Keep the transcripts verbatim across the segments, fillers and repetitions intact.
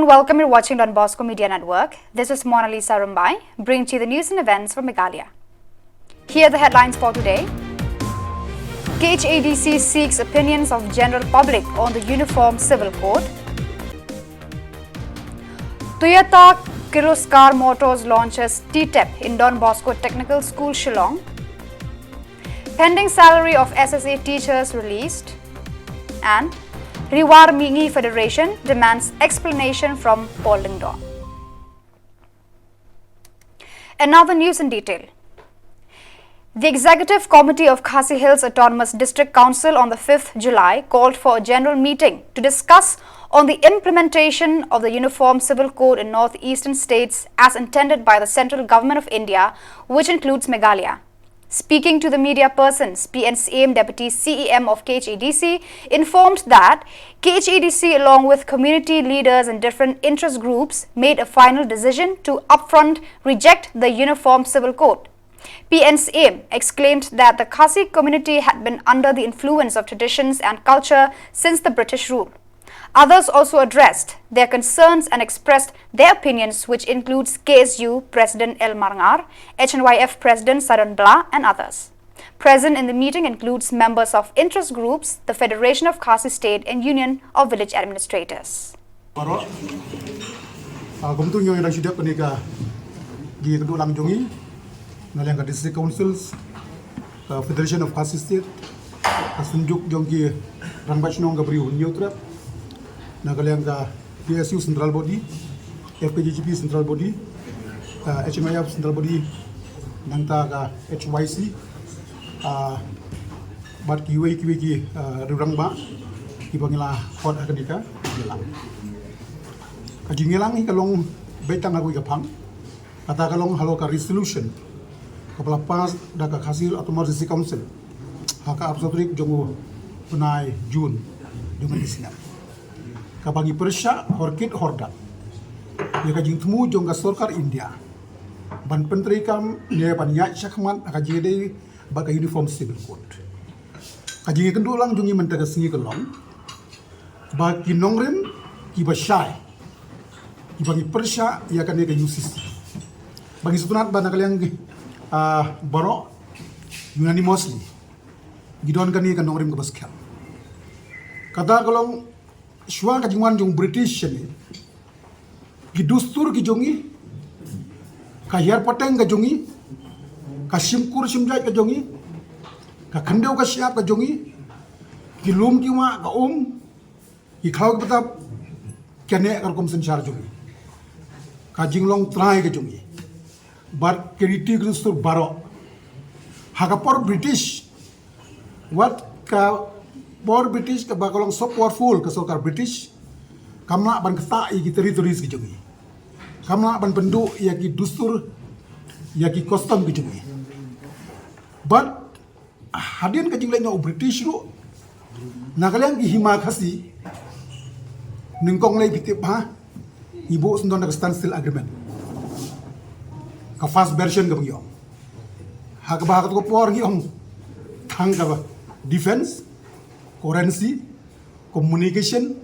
Welcome, you're watching Don Bosco Media Network. This is Mona Lisa Rumbai, bringing to you the news and events from Meghalaya. Here are the headlines for today. K H A D C seeks opinions of general public on the Uniform Civil Code. Toyota Kirloskar Motors launches T-TEP in Don Bosco Technical School, Shillong. Pending salary of S S A teachers released. And Ri War Mihngi Federation demands explanation from Paul Lyngdoh. And now the news in detail. The Executive Committee of Khasi Hills Autonomous District Council on the fifth July called for a general meeting to discuss on the implementation of the Uniform Civil Code in northeastern states as intended by the Central Government of India, which includes Meghalaya. Speaking to the media persons, P N Syiem, Deputy C E M of K H A D C, informed that K H A D C, along with community leaders and different interest groups, made a final decision to upfront reject the Uniform Civil Code. P N Syiem exclaimed that the Khasi community had been under the influence of traditions and culture since the British rule. Others also addressed their concerns and expressed their opinions, which includes K S U President L Marngar, H N Y F President Saron Blah, and others. Present in the meeting includes members of interest groups, the Federation of Khasi State, and Union of Village Administrators. Baroh, ah, kumtu ngi ïa dang shu dep kane ka jingïakynduh lang jong ngi na liang ka District Councils, ka Federation of Khasi State, ka Synjuk jong ki Rangbah Shnong ka Bri u Hynñiewtrep, na ka liang ka P S U Central Body, F K J G P Central Body, ah, H N Y F Central Body, nangta ka H Y C, ah, bad kiwei kiwei ki, ah, riew rangbah kiba ngi la khot ha kane ka jingïalang. Ka jingïalang hi ka long beit tang ha kawei ka phang, kata ka long halor ka resolution kaba la pass da ka Khasi Hills Autonomous District Council ha ka arphew saw tarik jong u bnai June jong kane ka snem, kaba ngi pyrshah hor kit hor dak ïa ka jingthmu jong ka sorkar India ban pyntreikam ne ban ïaid shakhmat ha ka jingïadei bad ka Uniform Civil Code. Ka jingïakynduh lang jong ngi mynta ka sngi ka long ba ki nongrim kiba shai, kiba ngi pyrshah ïa kane ka U C C, ba ngi sngewtynnat ba na ka liang, ah, baroh unanimously ngi don kane ka nongrim kaba skhem. Kata ka long shuwa ka jingwan jong British shane, ki dustur ki jong ngi, ka hiar pateng ka jong ngi, ka shimkur shimjait ka jong ngi, ka khyndew ka shyiap ka jong ngi, ki lum ki wah, ka um, ki khlaw ki btap, kane ka rukom synshar jong ngi, ka jinglong trai ka jong ngi, bad ki riti ki dustur baroh. Ha ka por British, wat ka por British kaba ka long so powerful ka sorkar British, kam lah ban ktah ïa ki territories ki jong ngi, kam lah ban pynduh ïa ki dustur, ïa ki custom ki jong ngi. Bad hadien ka jingleit noh u British ruh, na ka liang ki Hima Khasi, nyngkong lei phi tip ba ngi buh syndon da ka Standstill Agreement, ka first version kaba ngi ong. Ha kaba ha kato ka por ngi ong tang kaba defense, currency, communication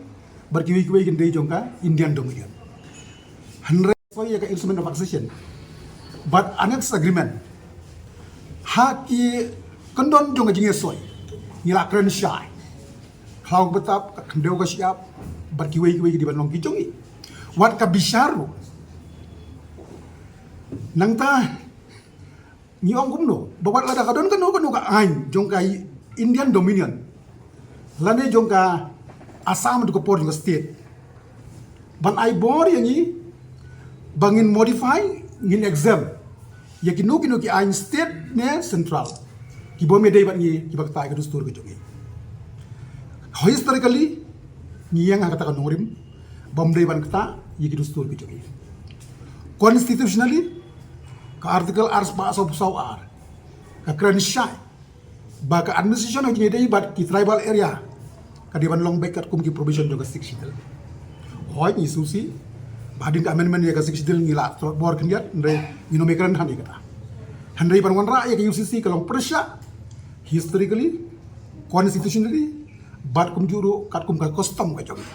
bad kiwei kiwei ki dei jong ka Indian Dominion. Hynrei soi ïa ka Instrument of Accession bad Annexed Agreement, ha ki kyndon jong ka jingïasoi ngi la kren shai. Khlaw ka btap, ka khyndew ka shyiap bad kiwei kiwei ki dei ban long ki jong ngi. Wat ka bishar ruh, nangta ngi ong kumno ba wat lada ka don kano kano ka aiñ jong ka Indian Dominion lane jong ka Assam, haduh ka por jong ka state, ban ai bor ïa ngi ba ngin modify, ngin exempt ïa kino kino ki aiñ state ne central kiba ym dei bad ngi, kiba ktah ïa ka dustur ka jong ngi. Historically ngi ïeng ha kata ka nongrim ba ym dei ban ktah ïa ki dustur ka jong ngi. Constitutionally, ka Article arspah sawphew saw ar ka kren shai ba ka administration ha ka jingïadei bad ki tribal area ka dei ban long beit katkum ki provision jong ka Sixth Schedule. Hooid, ngi sngewsih ba hadien ka amendment ïa ka Sixth Schedule ngi la tlot bor khyndiat, hynrei ngin ym kren than ïa kata. Hynrei ban wanrah ïa ka U C C ka long pyrshah historically, constitutionally bad kumjuh ruh katkum ka custom ka jong ngi.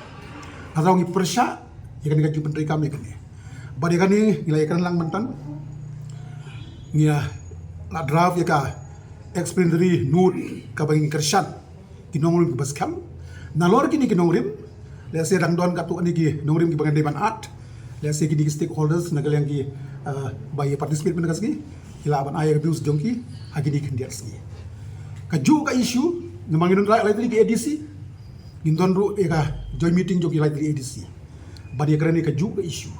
Hynrei ngi pyrshah ïa kane ka jingpyntreikam ïa kane. Bad ïa kane ngi la ïakren lang mynta, ngi la draft ïa ka explanatory note kaba ngi kyrshan ki nongrim kiba skhem. Nalor kine ki nongrim, lehse dang don katto katne ki nongrim kiba ngi dei ban add, lehse kine ki stakeholders na ka liang ki, ah, ba ïa participate mynta ka sngi, ki lah ban ai ïa ka views jong ki ha kine ki khyndiat sngi. Kajuh ka issue, namar ngi don ruh lai tylli ki A D C, ngin don ruh ïa ka joint meeting jong ki lai tylli A D C. Ban ïakren ïa kajuh ka issue,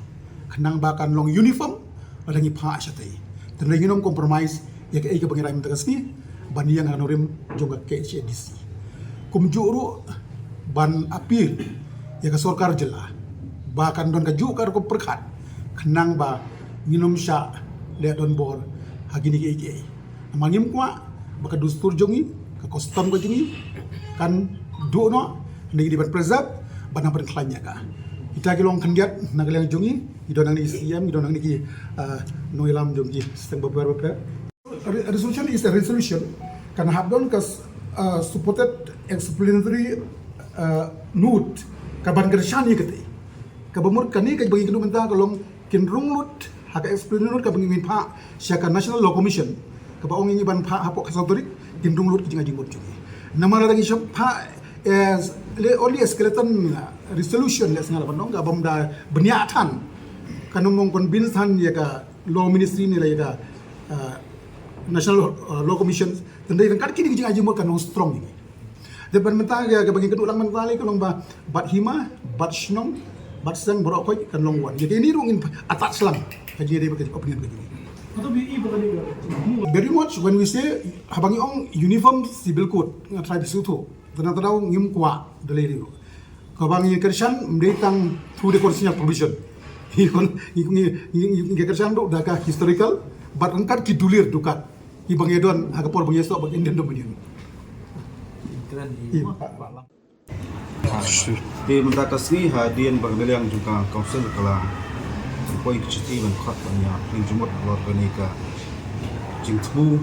khnang ba kan long uniform lada ngi phah shatei. Te ngin ym compromise ïa kaei kaba ngi rai mynta ka sngi ban ïeng ha nongrim jong ka K H A D C. Kumjuh ruh ban appeal ïa ka sorkar jylla ba kan don kajuh ka rukom pyrkhat, khnang ba ngin ym shah leh donbor ha kine kiei kiei. Namar ngim kwah ba ka dustur jong ngi, ka custom ka jong ngi kan duh noh, ngi dei ban preserve, ban nang pynkhlaiñ ïa ka. Kita ki long khyndiat na ka liang jong ngi, ngi don hangne ki C M, ngi don hangne ki, ah, nongïalam jong ki seng bapher bapher. Re-, resolution is a resolution, kan hap don ka, ah, supported explanatory, ah, note, kaban kyrshan ïa kata. Kaba mut kane kaba ngi kynduh mynta ka long kin rung lut ha ka explanatory note kaba ngi phah sha ka National Law Commission, kaba ong ngi ban phah hapoh ka saw tarik, kin rung lut ki jingmut jong ngi. Namar lada ngi shu phah, eh, le only a skeleton, uh, resolution, lehse nga lah ban ong, kaba ym da bniah than, kan ym convince than ïa ka Law Ministry ne la ïa ka, uh, National, uh, Law Commission. Te hynrei ryngkat kine ki jingmut kan long strong ïa ngi. Dep ban mynta ka, kaba ngi kynduh lang mynta lei ka long ba bad hima, bad shnong, bad seng baroh khoit kan long wan. Ïa kine ruh ngin attach lang ha jingïadei bad ka opinion ka jong ngi. Very much when we say, haba ngi ong uniform civil code, nga try to shu tu. Tang tang ngim kwah da lei ruh. Kaba ngi kyrshan ym dei tang through the constitutional provision. Ngi, ngi, ngi, ngi kyrshan ruh da ka historical, bad ryngkat ki dulir dukat kiba ngi don ha ka por ba ngi ïasoh bad Indian Dominion. Ïa. Te mynta ka sngi hadien ba ka liang jong ka council ka la poi ka shithi ban khot ban ïa pynjumut halor kane ka jingthmu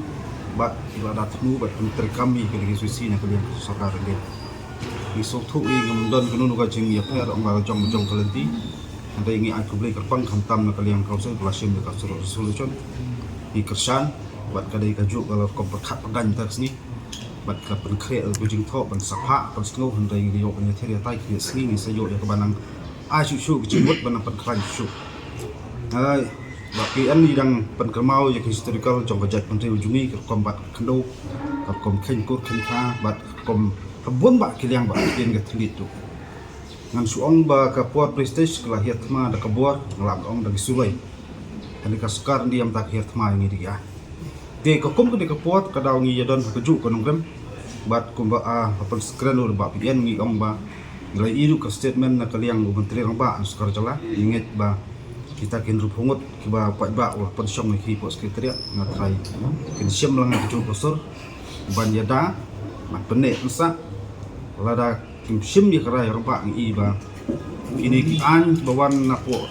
bad kiba da thmu bad pyntreikam ïa kane ka S O C na ka liang ka sorkar India. Ngi sngewthuh ïa ngam don kano kano ka jingïapher ong la jong jong ka lynti. Hynrei ngi ai khublei kyrpang khamtam na ka liang council ba la shim ïa ka resolution. Ngi kyrshan bad ka dei kajuh ka la rukom pyrkhat pyrdain mynta ka sngi. Bad ka pynkhreh ka jingthoh ban sa phah ban sngew hynrei ngi ïoh ban ïathir ïatai khyndiat sngi ngi sa ïoh ïa kaba nang ai shuh shuh ka jingmut ban nang pynkhlaiñ shuh shuh. Ai, ba P N ngi dang pynkynmaw ïa ka historical jong ka jaitbynriew jong ngi ka rukom bat ka khyndew, ka rukom kheiñ kur kheiñ kha bad ka rukom ha bun bah ki liang bah ki ka thylliej tu. Ngan shu ong ba ka por prestige ka la hiar thma da ka bor, nga lah ban ong da ki suloi. Kane ka sorkar India mynta ka hiar thma ïa ngi da ki aiñ. Te ka kum kane ka por ka daw ngi ïa don ha kajuh ka nongrim. Bad kumba ah, ba pynskren u Bah P N ngi ong ba ngi la ïoh ka statement na ka liang u Myntri Rangbah sorkar jylla, ngi ngeit ba kita ki hynriewphew ngut kiba paidbah u la pynshong ïa ki hapoh Secretariat, nga tharai kin shim lang ïa kajuh ka sur ban ïada ban pynneh pynsah. Lada kim shim ïa ka rai rangbah ngi i ba kine ki aiñ ba wan napoh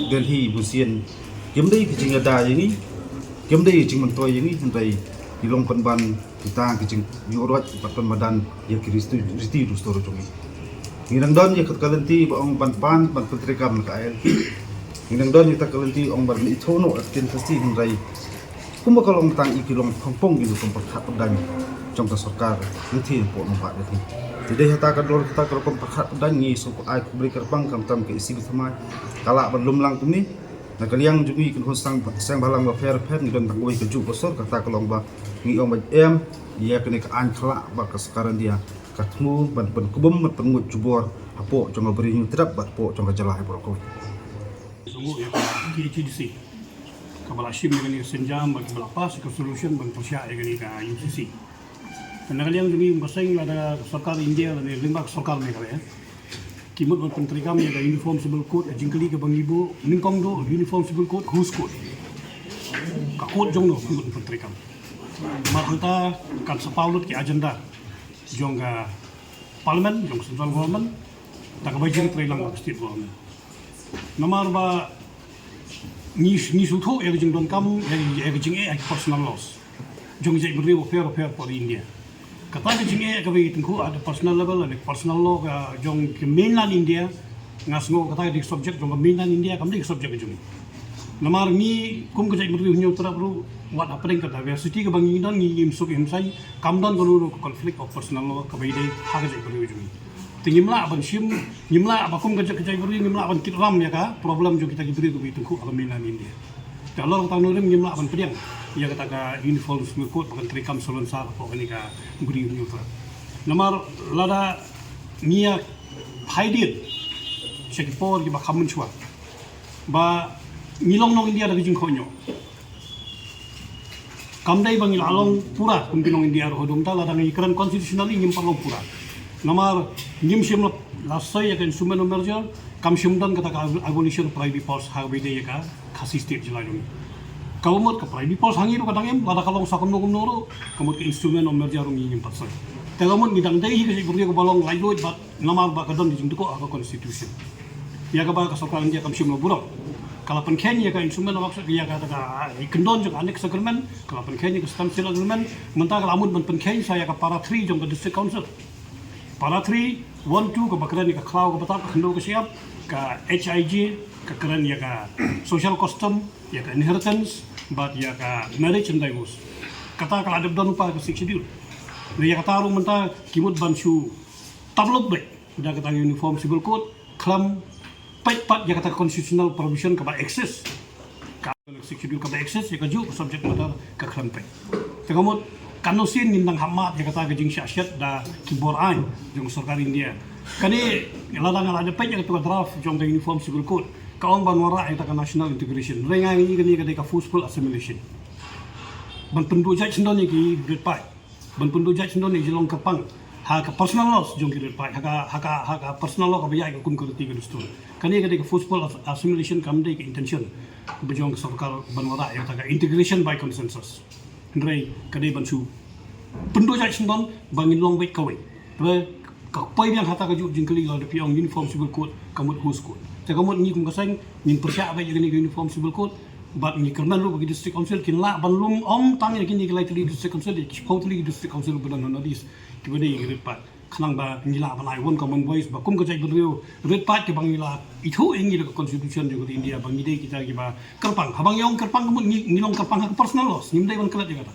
Delhi bunsien kim dei ki jingïada ïa ngi, kim dei ki jingmyntoi ïa ngi, hynrei ki long pynban kita ki jingïuhroit bad pynmadan ïa ki riti, riti dustur jong ngi. Ngi dang don ïa kata ka lynti ba ong ban pan ban pyntreikam ka I L P. Ngi dang don ïa kata ka lynti ong ban ithuh noh ïa ka ktien Khasi, hynrei kumba ka long tang ïa ki long pong pong ki rukom pyrkhat pyrdain jong ka sorkar lynti hapoh nongbah Delhi. Te dei hata ka dor kata ka rukom pyrkhat pyrdain ngi sngewbha ai khublei kyrpang khamtam ka E C P thymmai ka lah ban lum lang kumne. Na ka liang jong ngi ki nongshong seng bhalang bapher bapher ngi don tang kawei kajuh ka sur, kata ka long ba ngi ong ba em ïa kane ka aiñ khyllah ba ka sorkar India ka thmu ban pynkhlaiñ ban pynnguid jubor hapoh jong ka Bri Hynñiewtrep bad hapoh jong ka jylla hi baroh kawei. Sngewbha ïa ka K H A D C kaba la shim ïa kane ka sienjam bad kaba la pass ïa ka resolution ban pyrshah ïa kane ka U C C. Te na ka liang jong ngi ym ka seng lada ka sorkar India lane lyngba ka sorkar Meghalaya ki mut ban pyntreikam ïa ka Uniform Civil Code, ka jingkylli kaba ngi buh nyngkong duh Uniform Civil Code, whose code? Ka code jong no ki mut ban pyntreikam? Namar hangta kan sa paw lut ki agenda jong ka Parliament, jong ka Central Government, da kaba jingtrei lang ka State Government. Namar ba ngi, ngi sngewthuh ïa ka jingdonkam, ïa, ïa ka jingeh, ïa ka personal laws jong ki jaitbynriew bapher bapher hapoh India. Kata ka jingeh kaba ngi tyngkhuh at the personal level, at the personal law ka jong ka mainland India, Nga sngew kata ka dei ka subject jong ka mainland India, kam dei ka subject ka jong ngi. Namar ngi kum ka jaitbynriew Hynñiewtrep ruh, wat hapdeng ka diversity kaba ngi don, ngi im suk im saiñ, kam don kano kano ka conflict of personal law kaba ïadei ha ka jaitbynriew jong ngi. Te ngim lah ban shim, ngim lah ba kum ka jait, ka jaitbynriew ngim lah ban kit ram ïa ka problem jong kita ki briew kiba ïatyngkhuh ha ka mainland India. Te halor kata ka nongrim ngim lah ban pdiang ïa kata ka Uniform Civil Code ba kan treikam salonsar hapoh kane ka Bri u Hynñiewtrep. Namar lada ngi ïa phaidien sha ki por kiba kham mynshuwa ba ngi long nong India da ka jingkohnguh. Kam dei ba ngi la long pura kum ki nong India ruh, haduh mynta lada ngi kren constitutionally ngim pat long pura. Namar ngim shym la, la soi ïa ka instrument of merger, kam shym don kata ka abolition of privy purse ha kaba ïadei ïa ka Khasi State jylla jong ngi. Kaba mut ka privy purse ha ngi ruh ka dang im, lada ka long sa kumno kumno ruh, ka mut ka instrument of merger ruh ngi ngim pat soi. Te ka mut ngi dang dei hi ka jaitbynriew kaba long laitluid bad namar ba ka don ka jingdukok ha ka constitution. Ïa kaba ka sorkar India kam shym la burom. Ka la pynkheiñ ïa ka instrument of, ïa ka, ka, ka kyndon jong ka Annex Agreement, ka la pynkheiñ ïa ka Standstill Agreement, mynta ka la mut ban pynkheiñ sa ïa ka para three jong ka District Council. Para three, one, two, kaba kren ïa ka khlaw kaba tap, ka khyndew ka shyiap, ka H I J, ka kren ïa ka social custom, ïa ka inheritance, bad ïa ka marriage and divorce. Kata ka la dep don lypa ha ka Sixth Schedule. Ïa kata ruh mynta ki mut ban shu tap lypa beit da kata ka Uniform Civil Code, khlem peit pat ïa kata ka constitutional provision kaba exist. Ka Sixth Schedule kaba exist, ïa kajuh ka subject matter ka khlem peit. Te ka mut, katno sien ngin dang hap mad ïa kata ka jingshah shet da ki bor aiñ jong ka sorkar India. Kane, lada nga la dep peit ïa kata ka draft jong ka Uniform Civil Code, ka ong ban wanrah ïa kata ka national integration. Hynrei nga ngi kane ka dei ka forceful assimilation. Ban pynduh jait sngewdon ïa ki rit paid. Ban pynduh jait sngewdon ïa ki jinglong kyrpang ha ka personal laws jong ki rit paid, ha ka, ha ka, ha ka personal law kaba ïaid kum ka riti ka dustur. Kane ka dei ka forceful as-, assimilation, kam dei ka intention ba jong ka sorkar ban wanrah ïa kata ka integration by consensus. Hynrei ka dei ban shu pynduh jait sngewdon ba ngin long beit kawei. Te ka poi biang ha kata kajuh ka jingkylli, lada phi ong Uniform Civil Code, ka mut whose code? Te ka mut ngi kum ka seng ngin pyrshah beit ïa kane ka Uniform Civil Code, bad ngi kyrmen ruh ba ki District Council kin lah ban lum ym tang ïa kine ki lai tylli ki District Council, ïa ki shiphew tylli ki District Council ba don ha North East kiba dei ïa ki rit paid. Khnang ba ngi lah ban ai one common voice ba kum ka jaitbynriew, rit paid kiba ngi la ithuh ïa ngi da ka Constitution jong ka India ba ngi dei kita kiba kyrpang. Haba ngi ong kyrpang ka mut ngi, ngi long kyrpang ha ka personal laws, ngim dei ban klet ïa kata.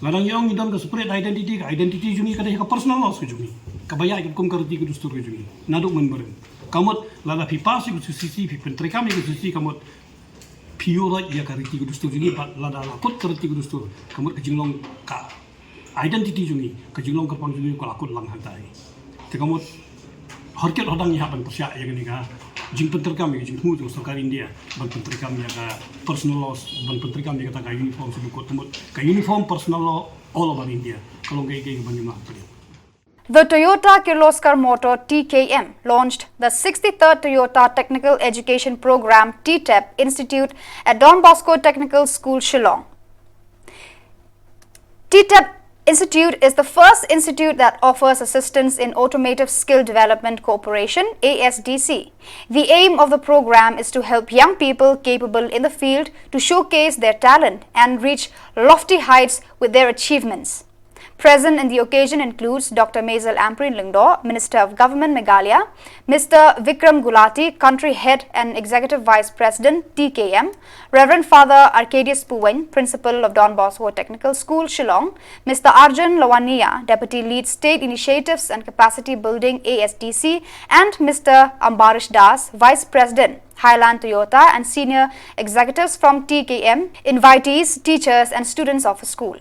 Lada ngi ong ngi don ka separate identity, ka identity jong ngi ka dei ha ka personal laws ka jong ngi, kaba ïaid kum ka riti ka dustur ka jong ngi naduh mynbarim. Ka mut lada phi pass ïa ka C C C, phi pyntreikam ïa ka C C C, ka mut phi ïuhroit ïa ka riti ka dustur jong ngi, bad lada la kut ka riti ka dustur, ka mut ka jinglong, ka identity jong ngi, ka jinglong kyrpang jong ngi ka la kut lang hangta hi. Te ka mut, hor kit hor dang ngi hap ban pyrshah ïa kane ka jingpyntreikam, ïa ka jingthmu jong ka sorkar India ban pyntreikam ïa ka personal laws, ban pyntreikam ïa kata ka Uniform Civil Code, ka mut ka uniform personal law all over India. Ka long kaei kaei kaba ngim lah ban pdiang. The Toyota Kirloskar Motor, T K M, launched the sixty-third Toyota Technical Education Program, T TEP, Institute at Don Bosco Technical School, Shillong. T TEP Institute is the first institute that offers assistance in Automotive Skill Development Corporation, A S D C. The aim of the program is to help young people capable in the field to showcase their talent and reach lofty heights with their achievements. Present in the occasion includes Doctor Maisel Ampareen Lyngdoh, Minister of Government, Meghalaya, Mister Vikram Gulati, Country Head and Executive Vice President, T K M, Reverend Father Arcadius Puwein, Principal of Don Bosco Technical School, Shillong, Mister Arjun Lawaniya, Deputy Lead State Initiatives and Capacity Building, A S D C, and Mister Ambarish Das, Vice President, Highland Toyota, and senior executives from T K M, invitees, teachers, and students of the school.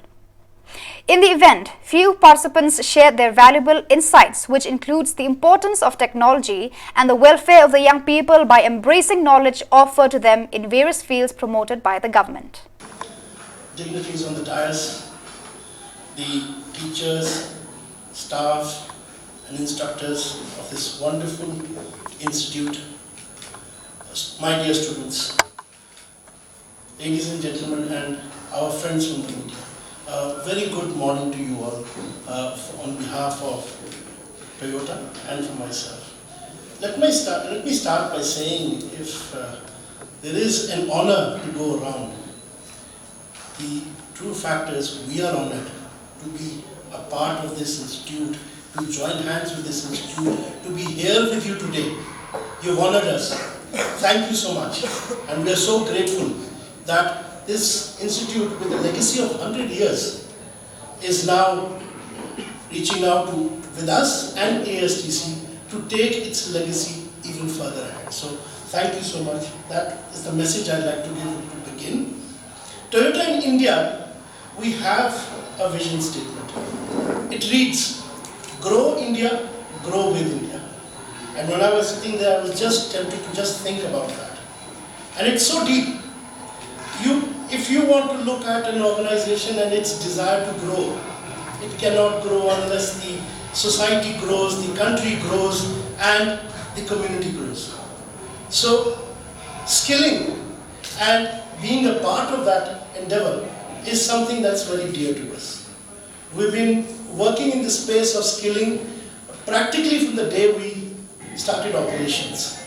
In the event, few participants shared their valuable insights, which includes the importance of technology and the welfare of the young people by embracing knowledge offered to them in various fields promoted by the government. Dignitaries on the dais, the teachers, staff, and instructors of this wonderful institute, my dear students, ladies and gentlemen, and our friends from the media. A very good morning to you all, uh, on behalf of Toyota and for myself. Let me start, let me start by saying, if, uh, there is an honor to go around, the true fact is we are honored to be a part of this institute, to join hands with this institute, to be here with you today. You've honored us. Thank you so much. And we are so grateful that this institute, with a legacy of one hundred years, is now reaching out to, with us and A S D C, to take its legacy even further ahead. So thank you so much. That is the message I'd like to give to begin. Toyota in India, we have a vision statement. It reads, "Grow India, grow with India." And when I was sitting there, I was just tempted to just think about that. And it's so deep. You, if you want to look at an organization and its desire to grow, it cannot grow unless the society grows, the country grows, and the community grows. So, skilling and being a part of that endeavor is something that's very dear to us. We've been working in the space of skilling practically from the day we started operations.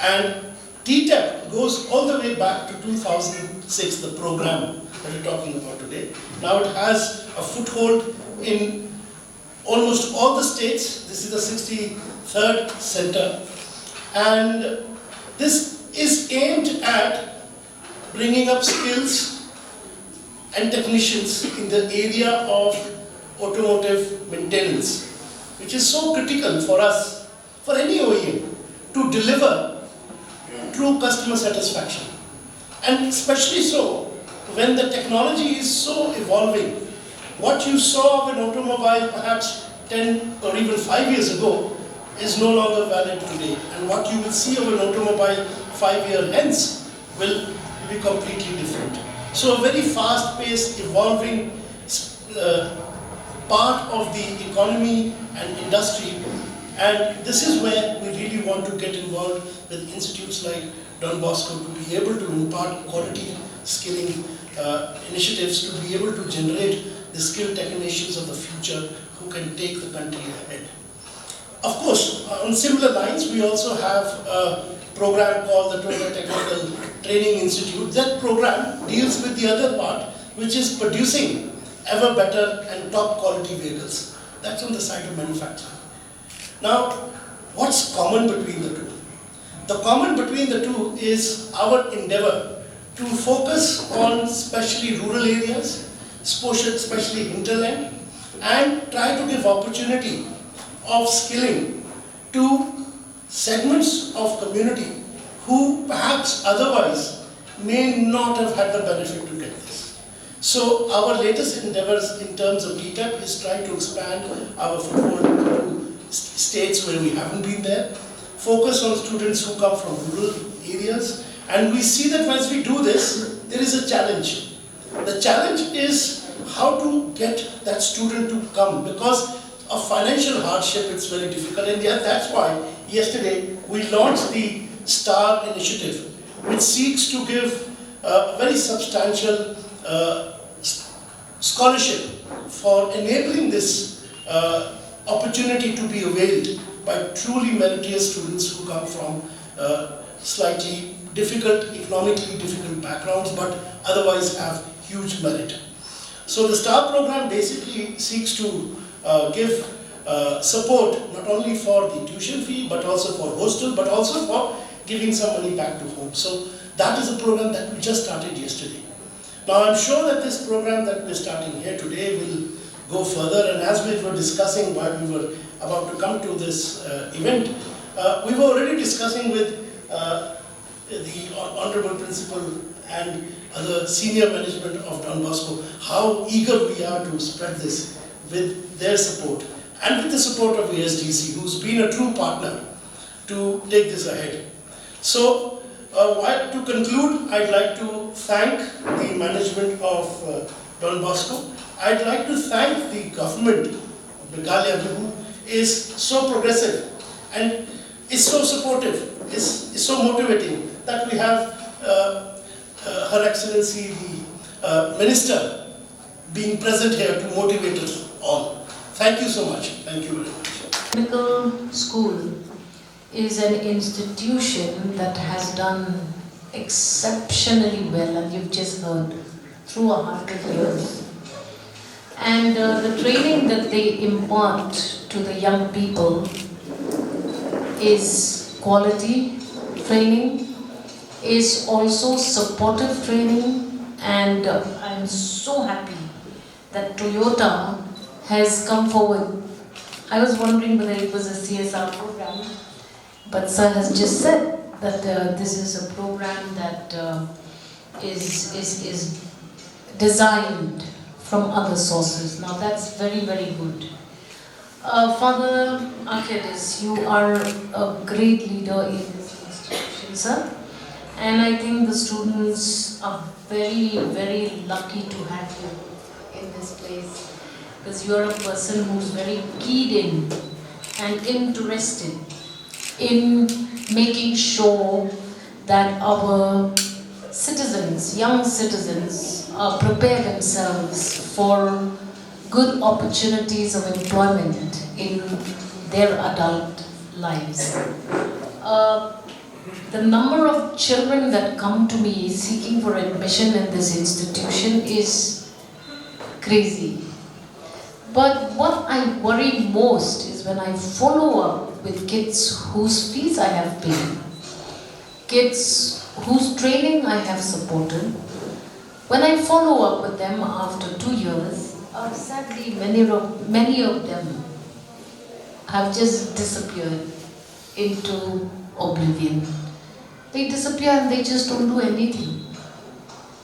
And T tech goes all the way back to two thousand six, the program that we're talking about today. Now it has a foothold in almost all the states. This is the sixty-third center. And this is aimed at bringing up skills and technicians in the area of automotive maintenance, which is so critical for us, for any O E M, to deliver true customer satisfaction. And especially so when the technology is so evolving. What you saw of an automobile perhaps ten or even five years ago is no longer valid today. And what you will see of an automobile five years hence will be completely different. So a very fast-paced, evolving uh, part of the economy and industry. And this is where we really want to get involved with institutes like Don Bosco to be able to impart quality skilling uh, initiatives to be able to generate the skilled technicians of the future who can take the country ahead. Of course, on similar lines, we also have a program called the Toyota Technical Training Institute. That program deals with the other part, which is producing ever better and top quality vehicles. That's on the side of manufacturing. Now, what's common between the two? The common between the two is our endeavor to focus on especially rural areas, especially hinterland, and try to give opportunity of skilling to segments of community who perhaps otherwise may not have had the benefit to get this. So our latest endeavors in terms of T tech is trying to expand our foothold to states where we haven't been there, focus on students who come from rural areas, and we see that once we do this, there is a challenge. The challenge is how to get that student to come, because of financial hardship, it's very difficult. And yet that's why yesterday we launched the STAR initiative, which seeks to give a very substantial uh, scholarship for enabling this uh, opportunity to be availed by truly meritorious students who come from uh, slightly difficult, economically difficult backgrounds, but otherwise have huge merit. So the STAR program basically seeks to uh, give uh, support not only for the tuition fee, but also for hostel, but also for giving some money back to home. So that is a program that we just started yesterday. Now, I'm sure that this program that we're starting here today will go further, and as we were discussing while we were about to come to this uh, event, uh, we were already discussing with uh, the Honorable Principal and other senior management of Don Bosco how eager we are to spread this with their support and with the support of A S D C, who's been a true partner to take this ahead. So, uh, while, to conclude, I'd like to thank the management of uh, Don Bosco. I'd like to thank the government of Meghalaya, who is so progressive and is so supportive, is, is so motivating that we have uh, uh, Her Excellency the uh, Minister being present here to motivate us all. Thank you so much. Thank you very much. Technical school is an institution that has done exceptionally well, and you've just heard, through a hundred years. And uh, the training that they impart to the young people is quality training, is also supportive training, and uh, I'm so happy that Toyota has come forward. I was wondering whether it was a C S R program, but sir has just said that uh, this is a program that uh, is, is, is designed from other sources. Now that's very, very good. Uh, Father Arcadis, you are a great leader in this institution, sir. And I think the students are very, very lucky to have you in this place, because you are a person who's very keyed in and interested in making sure that our citizens, young citizens, uh, prepare themselves for good opportunities of employment in their adult lives. Uh, the number of children that come to me seeking for admission in this institution is crazy. But what I worry most is when I follow up with kids whose fees I have paid, kids whose training I have supported. When I follow up with them after two years, uh, sadly, many of, many of them have just disappeared into oblivion. They disappear and they just don't do anything.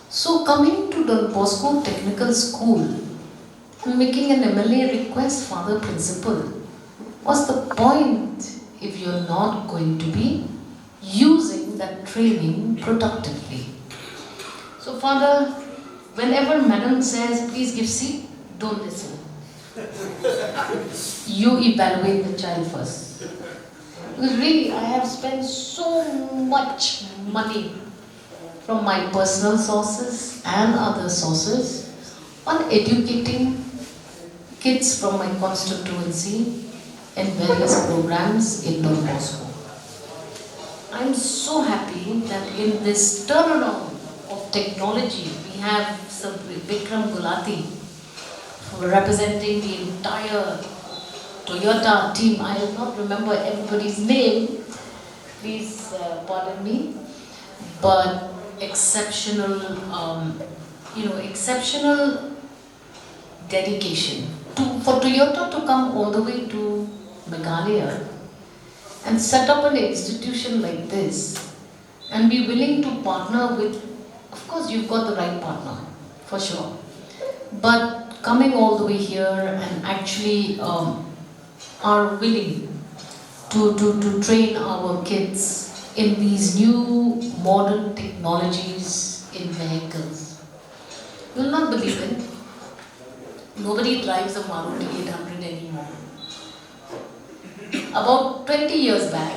So, coming to Don Bosco Technical School and making an M L A request, Father Principal, what's the point if you're not going to be using that training productively? So, Father, whenever Madam says, "Please give seat," don't listen. You evaluate the child first. Because really, I have spent so much money from my personal sources and other sources on educating kids from my constituency in various programs in Don Bosco. I'm so happy that in this turnaround of technology, we have Sir Vikram Gulati, for representing the entire Toyota team. I will not remember everybody's name. Please uh, pardon me. But exceptional, um, you know, exceptional dedication to, for Toyota to come all the way to Meghalaya and set up an institution like this and be willing to partner with, of course, you've got the right partner, for sure. But coming all the way here and actually um, are willing to, to, to train our kids in these new modern technologies in vehicles. You'll not believe it. Nobody drives a Maruti eight hundred anymore. About twenty years back,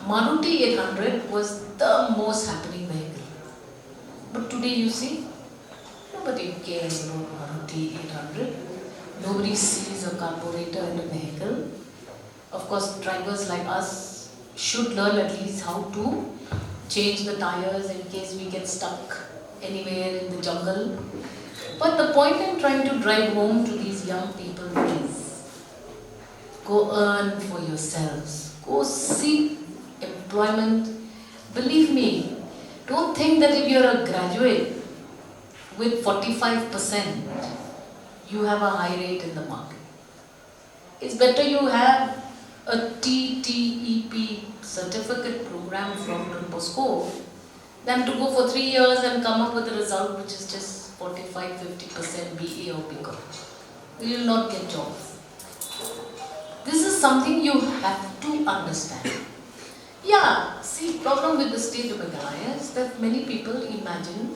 Maruti eight hundred was the most happening vehicle. But today you see, nobody cares about Maruti eight hundred. Nobody sees a carburetor in a vehicle. Of course, drivers like us should learn at least how to change the tires in case we get stuck anywhere in the jungle. But the point I'm trying to drive home to these young people is, go earn for yourselves. Go seek employment. Believe me, don't think that if you're a graduate with forty-five percent, you have a high rate in the market. It's better you have a T T E P certificate program from Don Bosco than to go for three years and come up with a result which is just forty-five, fifty percent B A or B Com. You will not get jobs. This is something you have to understand. Yeah, see, problem with the state of Meghalaya is that many people imagine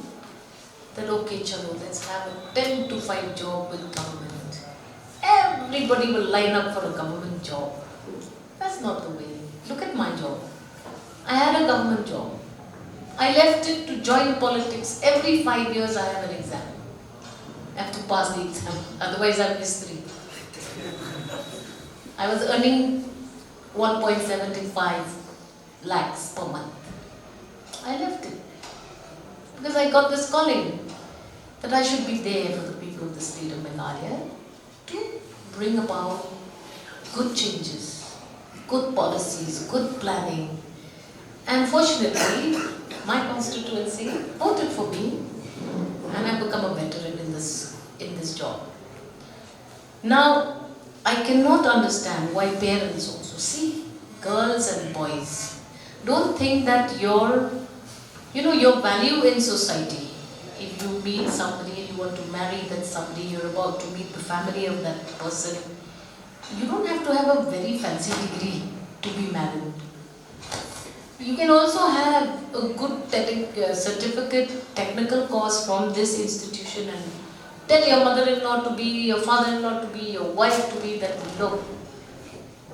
that, okay, chalo, let's have a ten to five job with government. Everybody will line up for a government job. That's not the way. Look at my job. I had a government job. I left it to join politics. Every five years I have an exam. I have to pass the exam. Otherwise I'm history. I was earning one point seven five lakhs per month. I left it because I got this calling that I should be there for the people of the state of Meghalaya to bring about good changes. good policies, good planning. And fortunately, my constituency voted for me, and I've become a veteran in this, in this job. Now, I cannot understand why parents also, see, girls and boys, don't think that your, you know, your value in society, if you meet somebody and you want to marry that somebody, you're about to meet the family of that person, you don't have to have a very fancy degree to be married. You can also have a good tele- uh, certificate, technical course from this institution, and tell your mother-in-law to be, your father-in-law to be, your wife to be that, look,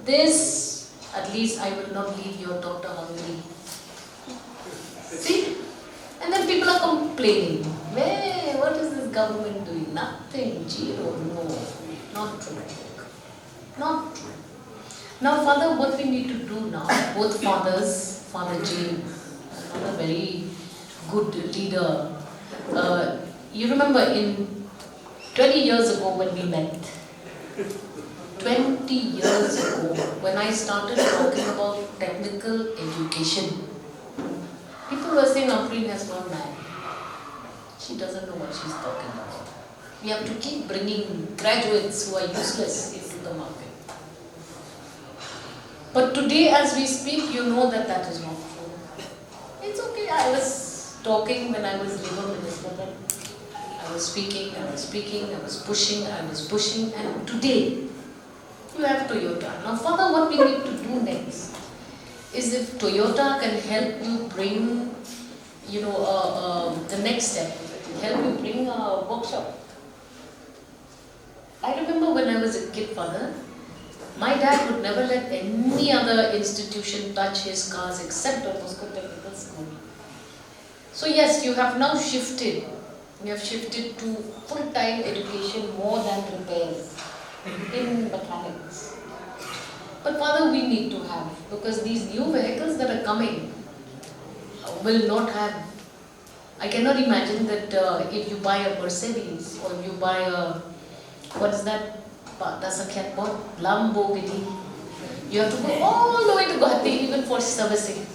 this, at least I will not leave your daughter hungry. See? And then people are complaining, hey, what is this government doing? Nothing, zero, no, not true. Not true. Now, Father, what we need to do now, both fathers, Father James, another very good leader. Uh, you remember in twenty years ago when we met, twenty years ago, when I started talking about technical education, people were saying, Ampareen has gone mad. She doesn't know what she's talking about. We have to keep bringing graduates who are useless into the market. But today, as we speak, you know that that is not true. It's okay, I was talking when I was Labour Minister, then I was speaking, I was speaking, I was pushing, I was pushing, and today, you have Toyota. Now, Father, what we need to do next is if Toyota can help you bring, you know, uh, uh, the next step, help you bring a workshop. I remember when I was a kid, Father, my dad would never let any other institution touch his cars except Don Bosco Technical School. So yes, you have now shifted. You have shifted to full-time education more than repairs in mechanics. But Father, we need to have, because these new vehicles that are coming will not have, I cannot imagine that uh, if you buy a Mercedes or you buy a, what is that? Ba-, that's a cat bot, Lamborghini. You have to go all the way to Guwahati even for servicing.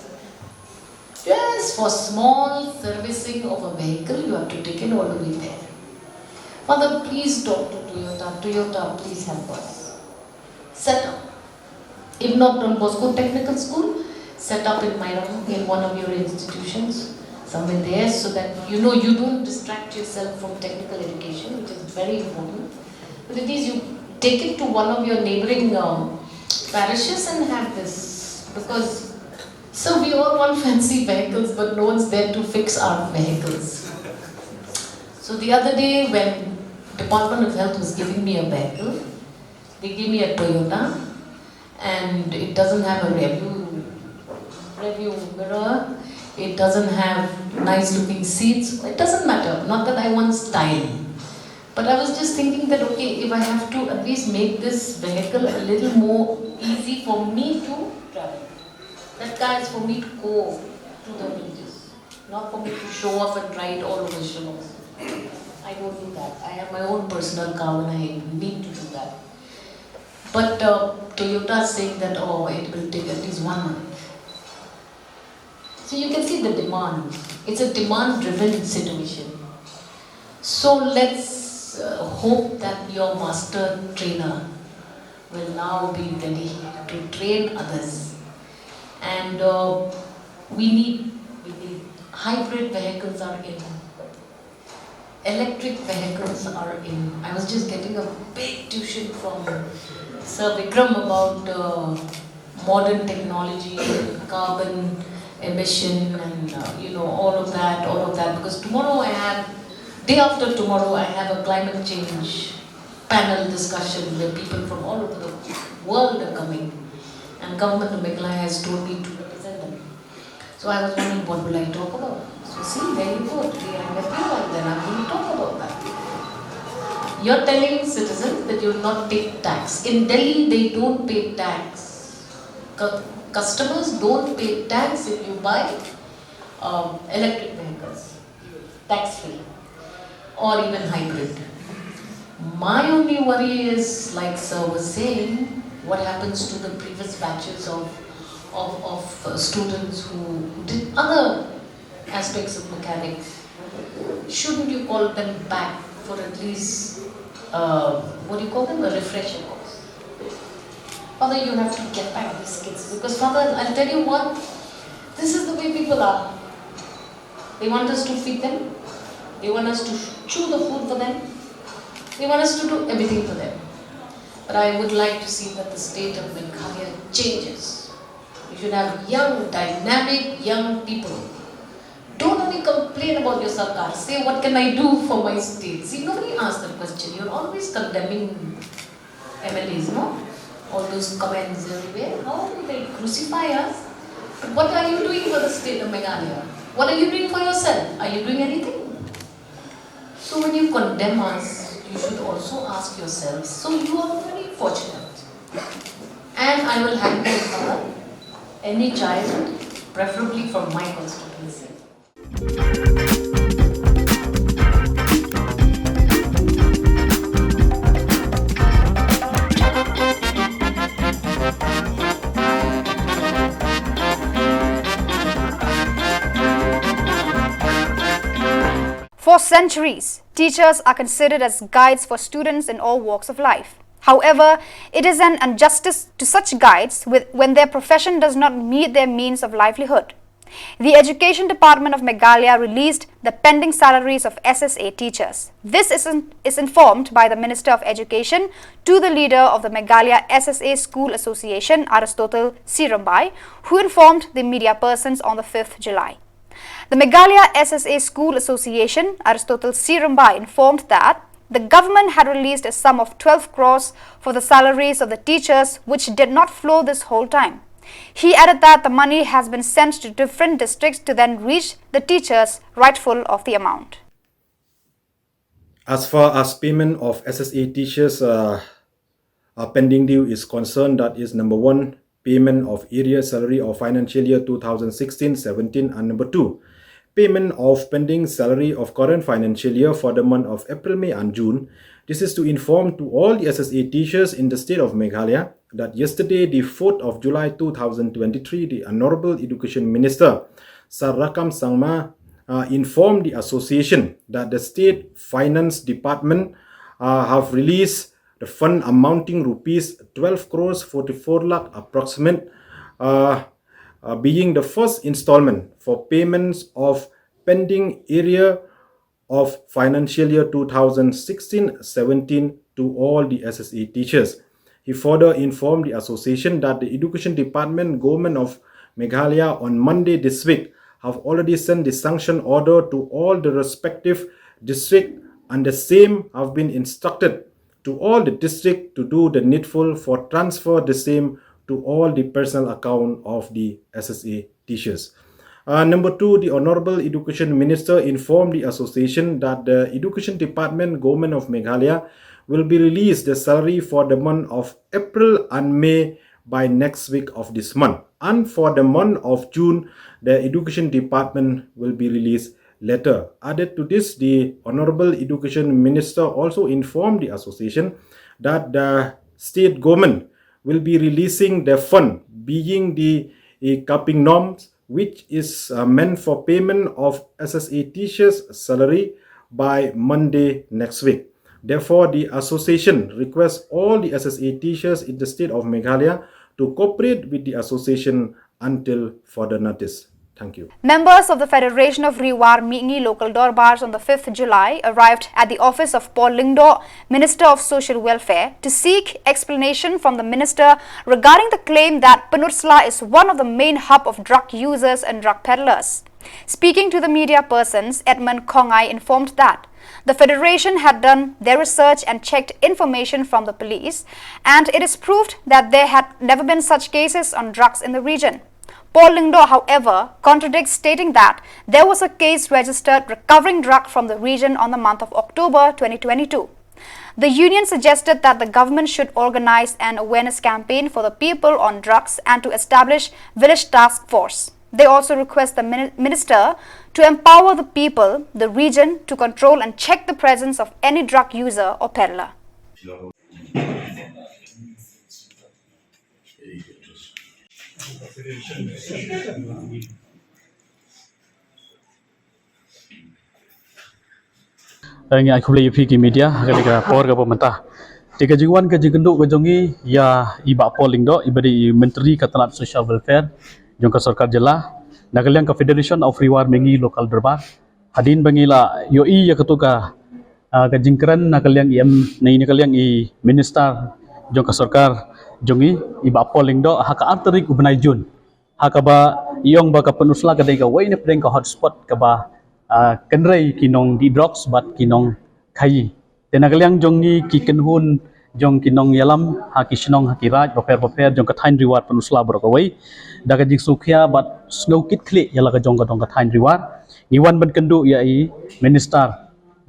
Just for small servicing of a vehicle, you have to take it all the way there. Father, please talk to Toyota. Toyota, please help us. Set up. If not Don Bosco Technical School, set up in Mairang in one of your institutions, somewhere there, so that, you know, you don't distract yourself from technical education, which is very important. But it is, you take it to one of your neighboring um, parishes and have this, because so we all want fancy vehicles, but no one's there to fix our vehicles. So the other day, when Department of Health was giving me a vehicle, they gave me a Toyota, and it doesn't have a rearview rearview mirror. It doesn't have nice looking seats. It doesn't matter. Not that I want style, but I was just thinking that, okay, if I have to at least make this vehicle a little more easy for me to travel. That car is for me to go to the villages, not for me to show off and ride all over Shillong. I don't do that. I have my own personal car when I need to do that. But uh, Toyota is saying that, oh, it will take at least one month. So you can see the demand. It's a demand-driven situation. So let's uh, hope that your master trainer will now be ready to train others. And uh, we need, we need hybrid vehicles are in. Electric vehicles are in. I was just getting a big tuition from Sir Vikram about uh, modern technology, carbon emission, and uh, you know, all of that, all of that. Because tomorrow I have, day after tomorrow, I have a climate change panel discussion where people from all over the world are coming, and Government of Meghalaya has told me to represent them. So I was wondering, what will I talk about? So see, there you go. Today I met you, and then I'm going to talk about that. You're telling citizens that you'll not pay tax. In Delhi, they don't pay tax. Cu- customers don't pay tax if you buy um, electric vehicles, tax free, or even hybrid. My only worry is, like Sir was saying, What happens to the previous batches of, of, of uh, students who, who did other aspects of mechanics? Shouldn't you call them back for at least, uh, what do you call them, a refresher course? Father, you have to get back these kids because, Father, I'll tell you what, this is the way people are. They want us to feed them, they want us to chew the food for them, they want us to do everything for them. But I would like to see that the state of Meghalaya changes. You should have young, dynamic, young people. Don't only complain about your sarkar. Say, "What can I do for my state?" See, nobody asks that question. You're always condemning M L As, no? All those comments everywhere. How do they crucify us? But what are you doing for the state of Meghalaya? What are you doing for yourself? Are you doing anything? So when you condemn us, you should also ask yourself. So you are very fortunate. And I will hand over any child, preferably from my constituency. For centuries, teachers are considered as guides for students in all walks of life. However, it is an injustice to such guides with, when their profession does not meet their means of livelihood. The Education Department of Meghalaya released the pending salaries of S S A teachers. This is, in, is informed by the Minister of Education to the leader of the Meghalaya S S A School Association, Aristotle Sirambai, who informed the media persons on the fifth July. The Meghalaya S S A School Association, Aristotle Sirambai, informed that the government had released a sum of twelve crores for the salaries of the teachers, which did not flow this whole time. He added that the money has been sent to different districts to then reach the teachers rightful of the amount. As far as payment of S S A teachers uh, uh, pending due is concerned, that is number one, payment of arrear salary of financial year two thousand sixteen seventeen, and number two, payment of pending salary of current financial year for the month of April, May and June. This is to inform to all the S S A teachers in the state of Meghalaya that yesterday, the fourth of July two thousand twenty-three, the Honorable Education Minister, Sir Rakkam Sangma, uh, informed the association that the state finance department uh, have released the fund amounting rupees twelve crores forty-four lakh approximate, uh, uh, being the first installment for payments of pending arrear of financial year two thousand sixteen seventeen to all the S S A teachers. He further informed the association that the Education Department, Government of Meghalaya, on Monday this week have already sent the sanction order to all the respective district, and the same have been instructed to all the district to do the needful for transfer the same to all the personal account of the S S A teachers. Uh, number two, the Honorable Education Minister informed the association that the Education Department, Government of Meghalaya, will be released the salary for the month of April and May by next week of this month. And for the month of June, the Education Department will be released later. Added to this, the Honorable Education Minister also informed the association that the state government will be releasing the fund, being the uh, capping norms, which is uh, meant for payment of S S A teachers' salary by Monday next week. Therefore, the association requests all the S S A teachers in the state of Meghalaya to cooperate with the association until further notice. Thank you. Members of the Federation of Ri War Mihngi local Dorbars on the fifth July arrived at the office of Paul Lyngdoh, Minister of Social Welfare, to seek explanation from the minister regarding the claim that Pynursla is one of the main hub of drug users and drug peddlers. Speaking to the media persons, Edmund Khongai informed that the Federation had done their research and checked information from the police, and it is proved that there had never been such cases on drugs in the region. Paul Lyngdoh, however, contradicts, stating that there was a case registered recovering drug from the region on the month of October twenty twenty-two. The union suggested that the government should organize an awareness campaign for the people on drugs and to establish village task force. They also request the minister to empower the people, the region, to control and check the presence of any drug user or peddler. Ngi ai khublei ïa phi ki media ha kane ka por kaba mynta. Te ka jingwan ka jingkynduh ka jong ngi ïa i Bah Paul Lyngdoh, iba dei i Myntri ka tnat Social Welfare jong ka sorkar jylla, na ka liang ka Federation of Ri War Mihngi Local Dorbar. Hadien ba ngi la ïohi ïa katu ka, ah, ka jingkren na ka liang i M, na ka liang i Minister jong ka sorkar jong ngi, i Bah Paul Lyngdoh, ha ka ar tarik u bnai Jun, ha kaba i ong ba ka Pynursla ka dei kawei na pdeng ka hotspot kaba, ah, kynrei ki nongdih drugs bad ki nongkhaïi. Te na ka liang jong ngi ki kynhun jong ki nongïalam ha ki shnong ha ki raid bapher bapher jong ka thaiñ Ri War Pynursla baroh kawei, da ka jingsngewkhia bad sngewkitkhlieh ïa la ka jong ka dong ka thaiñ Ri War, ngi wan ban kynduh ïa i Minister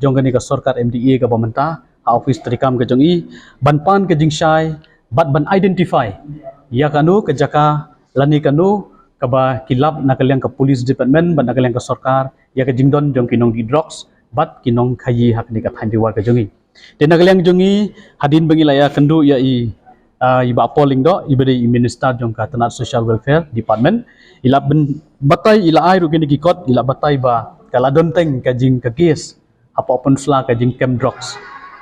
jong kane ka sorkar M D A kaba mynta ha office treikam ka jong i, ban pan ka jingshai bad ban identify ïa kano ka jaka lane kano kaba ki lap na ka liang ka police department bad na ka liang ka sorkar ïa ka jingdon jong ki nongdih drugs bad ki nongkhaïi ha kane ka thaiñ Ri War ka jong i. Te na ka liang jong i, hadien ba ngi la ïakynduh ïa i, ah, i Bah Paul Lyngdoh, iba dei i Minister jong ka tnat Social Welfare Department, i la byn-, batai, i la ai ruh kine ki kot, i la batai ba ka la don teng ka jing ka case hapoh Pynursla ka jingkem drugs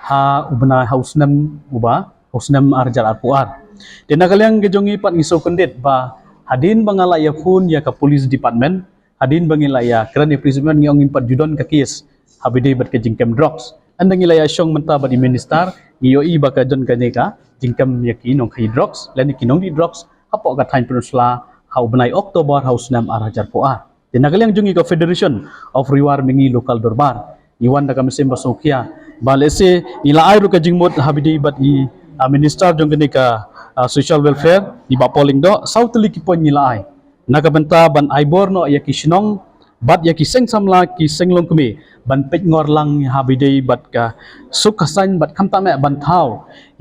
ha u bnai, ha u snem uba, ha u snem ar hajar arphew ar. Te na ka liang ka jong i pat ngi sngewkyndit ba hadien ba nga la ïaphone ïa ka police department, hadien ba ngi la ïakren ïa police department, ngi ong ngim pat ju don ka case haba ïadei bad ka jingkem drugs. Ynda ngi la ïashong mynta bad i Minister, ngi ïohi ba ka don kane ka jingkem ïa ki nongkhaïi drugs lane ki nongdih drugs hapoh ka thaiñ Pynursla ha u bnai October ha u snem ar hajar arphew ar. Te na ka liang jong ngi ka Federation of Ri War Mihngi Local Dorbar, ngi wan da ka mynsiem ba sngewkhia ba lehse ngi la ai ruh ka jingmut haba ïadei bad i, ah, Minister jong kane ka, ah, Social Welfare, i Bah Paul Lyngdoh, saw tylli ki point ngi la ai. Na ka bynta ban ai bor noh ïa ki shnong bad ïa ki seng samla, ki seng longkmie, ban peit ngor lang haba ïadei bad ka suk ka saiñ bad khamtam eh ban thaw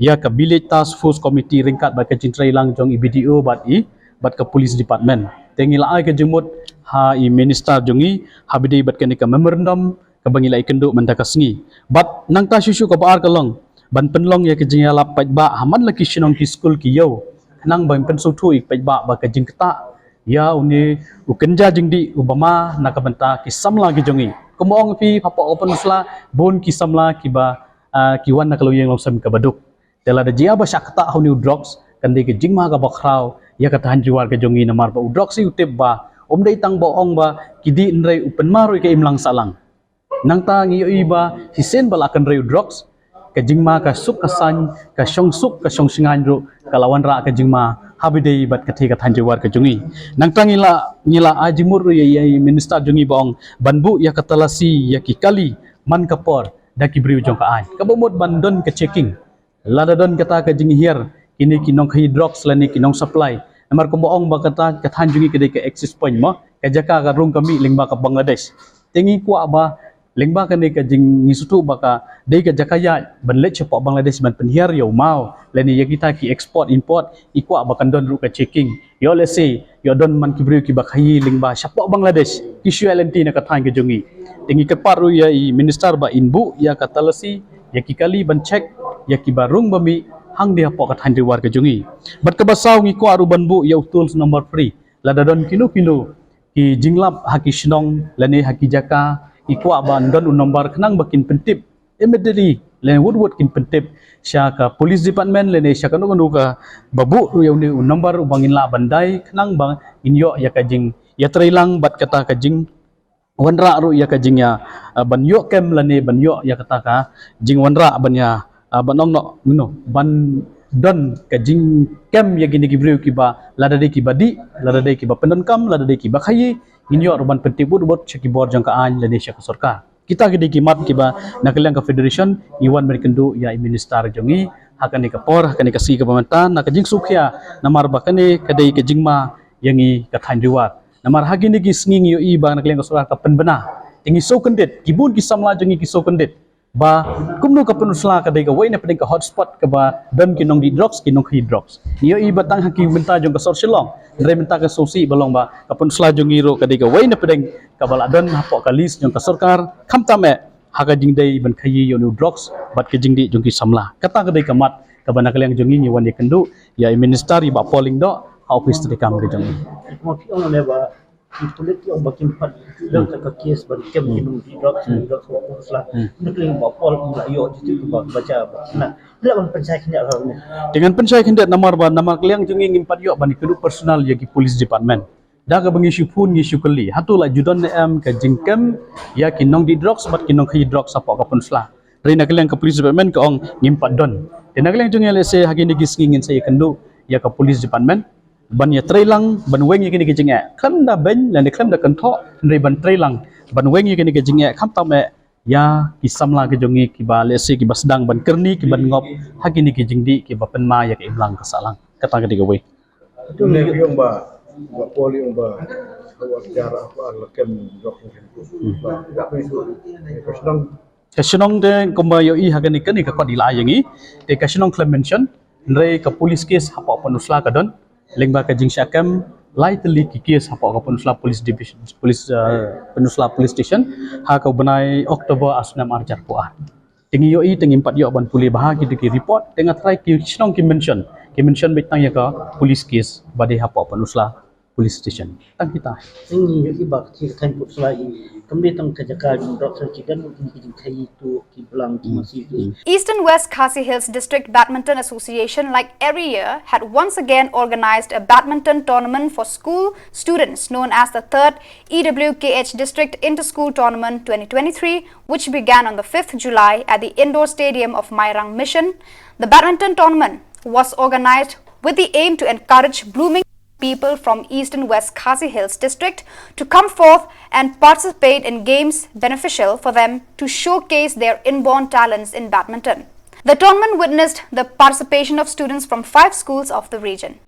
ïa ka Village Task Force Committee ryngkat bad ka jingtreilang jong i B D O bad i, bad ka Police Department. Te ngi la ai ka jingmut ha i Minister jong ngi haba ïadei bad kane ka memorandum kaba ngi la ïakynduh mynta ka sngi. Bad nangta shuh shuh kaba ar ka long ban pynlong ïa ka jingïalap paidbah ha man la ki shnong ki skul ki ïew, khnang ban pynsngewthuh ïa ki paidbah ba ka jingktah ïa une u kynja jingdih uba ma na ka bynta ki samla ki jong ngi. Kumba ong phi, hapoh ka Pynursla bun ki samla kiba, ah, ki wan na ka longïing longsem kaba duk. Te lada jia ba shah ktah ha une u drugs, kan dei ka jingma kaba khraw ïa ka thaiñ Ri War ka jong ngi, namar ba u drugs hi u tip ba um dei tang ba ong ba ki dih, hynrei u pynma ruh ïa ka imlang sahlang. Nangta ngi ïohi ba shisien ba la kynrei u drugs, ka jingma ka suk ka saiñ, ka shongsuk ka shongshngaiñ ruh ka la wanrah ka jingma haba ïadei bad ka thaiñ, ka thaiñ Ri War ka jong ngi. Nangta ngi la, ngi la ai jingmut ruh ïa, ïa i Minister jong ngi ba ong ban buh ïa ka talasi ïa ki kali man ka por da ki briew jong ka aiñ, kaba mut ban don ka checking lada don kata ka jinghiar kine ki nongkhaïi drugs lane ki nongsupply. Namar kumba ong ba kata ka thaiñ jong ngi ka dei ka access point mo, ka jaka ka rung ka mih lyngba ka Bangladesh. Te ngi kwah ba lyngba kane ka jing, ngi sngewthuh ba ka dei ka jaka ïaid ban leit shapoh Bangladesh ban pynhiar ïa u maw lane ïa kita ki export import, ngi kwah ba kan don ruh ka checking. Ïoh lehse ïoh don man ki briew kiba khaïi lyngba shapoh Bangladesh ki shu ïaid lynti na ka thaiñ ka jong ngi. Te ngi kyrpad ruh ïa i Minister ba in buh ïa ka talasi ïa ki kali ban check ïa kiba rung ba mih hangne hapoh ka thaiñ Ri War ka jong ngi. Bad kaba saw, ngi kwah ruh ban buh ïa u toll number free. Lada don kino kino ki jinglap ha ki shnong lane ha ki jaka, ngi kwah ban don u number khnang ba kin pyntip immediately lane wut wut, kin pyntip sha ka Police Department lane sha kano kano kaba buh ruh ïa une u number uba ngin lah ban dai, khnang ba ngin ïoh ïa ka jingïatreilang bad kata ka jingwanrah ruh ïa ka jingïa, ah, ban ïoh kem lane ban ïoh ïa kata ka jingwanrah ban ïa, ah, ban ong noh, you know, ban don ka jingkem ïa kine ki briew kiba, lada dei kiba dih, lada dei kiba pyndonkam, lada dei kiba khaïi, ngin ïoh ruh ban pyntip wut wut sha ki bor jong ka aiñ lane sha ka sorkar. Kita ki dei ki mat kiba na ka liang ka Federation ngi wan ban kynduh ïa i Minister jong ngi ha kane ka por, ha kane ka sngi kaba mynta, na ka jingsngewkhia namar ba kane ka dei ka jingma ïa ngi ka thaiñ Ri War. Namar ha kine ki sngi ngi ïohi ba na ka liang ka sorkar ka pynbna. Te ngi sngewkyndit, ki bun ki samla jong ngi ki sngewkyndit ba kumno ka Pynursla ka dei kawei na pdeng ka hotspot kaba don ki nongdih drugs, ki nongkhaïi drugs. Ngi ïohi ba tang ha ki bynta jong ka sor Shillong, hynrei mynta ka sngewsih ba long ba ka Pynursla jong ngi ruh ka dei kawei na pdeng kaba la don hapoh ka list jong ka sorkar, khamtam eh ha ka jingdei ban khaïi ïa une u drugs bad ka jingdih jong ki samla. Kata ka dei ka mat kaba na ka liang jong ngi ngi wan ïakynduh ïa i Minister, i Bah Paul Lyngdoh, ha office treikam ka jong ngi. Kumba phi ong ne ba ki pulit ki ong ba kim pat ïoh ka case ban kem ki nongdih drugs, drugs wa pungsla. Na ka liang ba Paul ong la ïoh jitu ba ba ja ba na la ban pynshai khyndiat ha ne. Te ngan pynshai khyndiat namar ba namar ka liang jong ngi ngim pat ïoh ban ïakynduh personal ïa ki police department. Da kaba ngi shu phone ngi shu kylli hato la ju don ne em ka jingkem ïa ki nongdih drugs bad ki nongkhaïi drugs hapoh ka pungsla. Hynrei na ka liang ka police department ka ong ngim pat don. Te na ka liang jong ngi lehse ha kine ki sngi ngin sa ïakynduh ïa ka police department ban ïatrei lang ban weng ïa kine ki jingeh. Khlem da beiñ lane khlem da kynthoh hynrei ban trei lang ban weng ïa kine ki jingeh khamtam eh ïa ki samla ki jong ngi kiba lehse kiba sdang ban kyrni kiban ngop ha kine ki jingdih kiba pynma ïa ka imlang ka sahlang. Kata ka dei kawei. Une u ong ba ba Paul u ong ba ba jar ba la kem jok ba ba ba ba Ka shnong te kumba ïohi ha kane kane ka kot i la ai ïa ngi. Te ka shnong khlem mention. Hynrei ka police case hapoh Pynursla ka don. Lyngba ka jingshah kem lai tylli ki case hapoh ka Pynursla Police Division, Police, uh, Pynursla Police Station ha ka bnai October ar snem ar hajar arphew ar. Te ngi ïohi te ngim pat ïoh ban pule bha kito ki report te nga tharai ki shnong ki mention. Ki mention beit tang ïa ka police case ba dei hapoh Pynursla Police Station. Tang kita. Ngi ïohi ba ki thaiñ Pynursla i kam dei tang ka jaka jong drok sa ki gan ki jingkhaïi tu ki blang ki masi tu. Eastern West Khasi Hills District Badminton Association, like every year, had once again organized a badminton tournament for school students known as the third E W K H District Inter-School Tournament twenty twenty-three, which began on the fifth July at the indoor stadium of Mairang Mission. The badminton tournament was organized with the aim to encourage blooming people from Eastern West Khasi Hills District to come forth and participate in games beneficial for them to showcase their inborn talents in badminton. The tournament witnessed the participation of students from five schools of the region.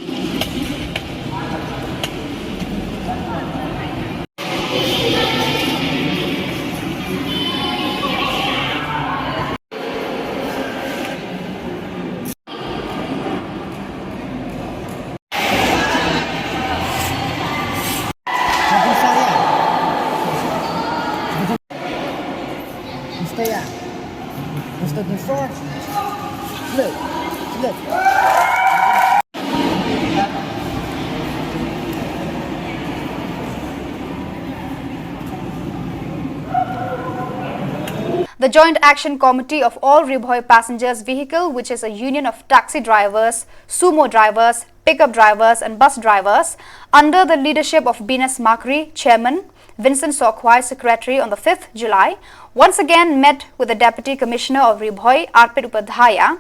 The Joint Action Committee of All Ri Bhoi Passengers Vehicle, which is a union of taxi drivers, sumo drivers, pickup drivers and bus drivers, under the leadership of Binas Makri, chairman, Vincent Sokhwai, secretary, on the fifth July, once again met with the Deputy Commissioner of Ri Bhoi, Arpit Upadhyaya,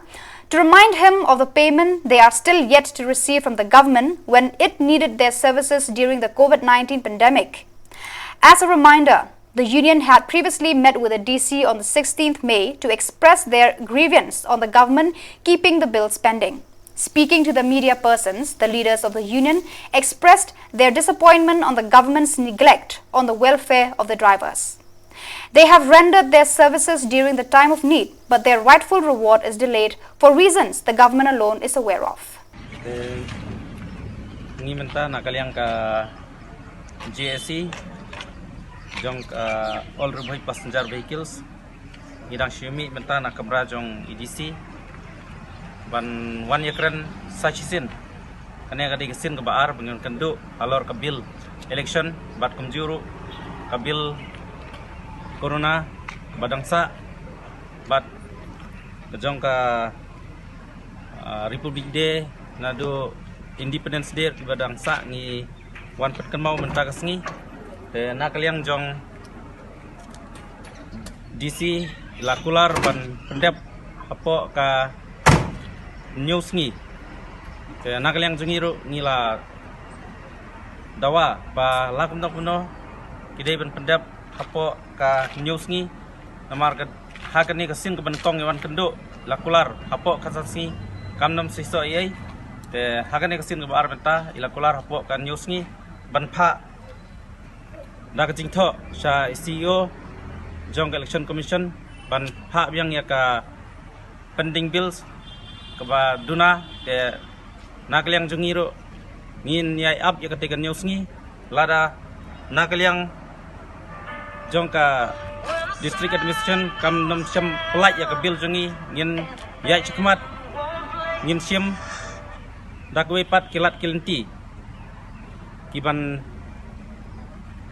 to remind him of the payment they are still yet to receive from the government when it needed their services during the COVID nineteen pandemic. As a reminder, the union had previously met with the D C on the sixteenth May to express their grievance on the government keeping the bills pending. Speaking to the media persons, the leaders of the union expressed their disappointment on the government's neglect on the welfare of the drivers. They have rendered their services during the time of need, but their rightful reward is delayed for reasons the government alone is aware of. Eh, ngi mynta na ka liang ka J A C jong ka All Ri Bhoi Passenger Vehicles. Ngi dang shu mih mynta na kamra jong A D C ban wan ïakren sa shisien. Kane ka dei ka sien kaba ar ba ngi wan kynduh halor ka bill election bad kumjuh ruh ka bill corona ba dang sah bad ka jong ka, ah, Republic Day naduh Independence Day kiba dang sah ngi wan pynkynmaw mynta ka sngi. Te na ka liang jong D C la kular ban pyndep hapoh ka hynñiew sngi. Te na ka liang jong ngi ruh ngi la dawa ba la kumno kumno ki dei ban pyndep hapoh ka hynñiew sngi. Namar ka ha kane ka sien kaba nyngkong i wan kynduh la kular hapoh ka san sngi kam nym seisoh ei ei. Te ha kane ka sien kaba ar mynta i la kular hapoh ka hynñiew sngi ban phah da ka jingthoh sha C E O jong ka Election Commission ban phah biang ïa ka pending bills kaba duna. Te na ka liang jong ngi ruh ngin ïai ap ïa kata ka hynñiew sngi lada na ka liang jong ka District Administration kam nym shim pyllait ïa ka bill jong ngi ngin ïai shikmat ngin shim da kawei pat ki lad ki lynti. ki ban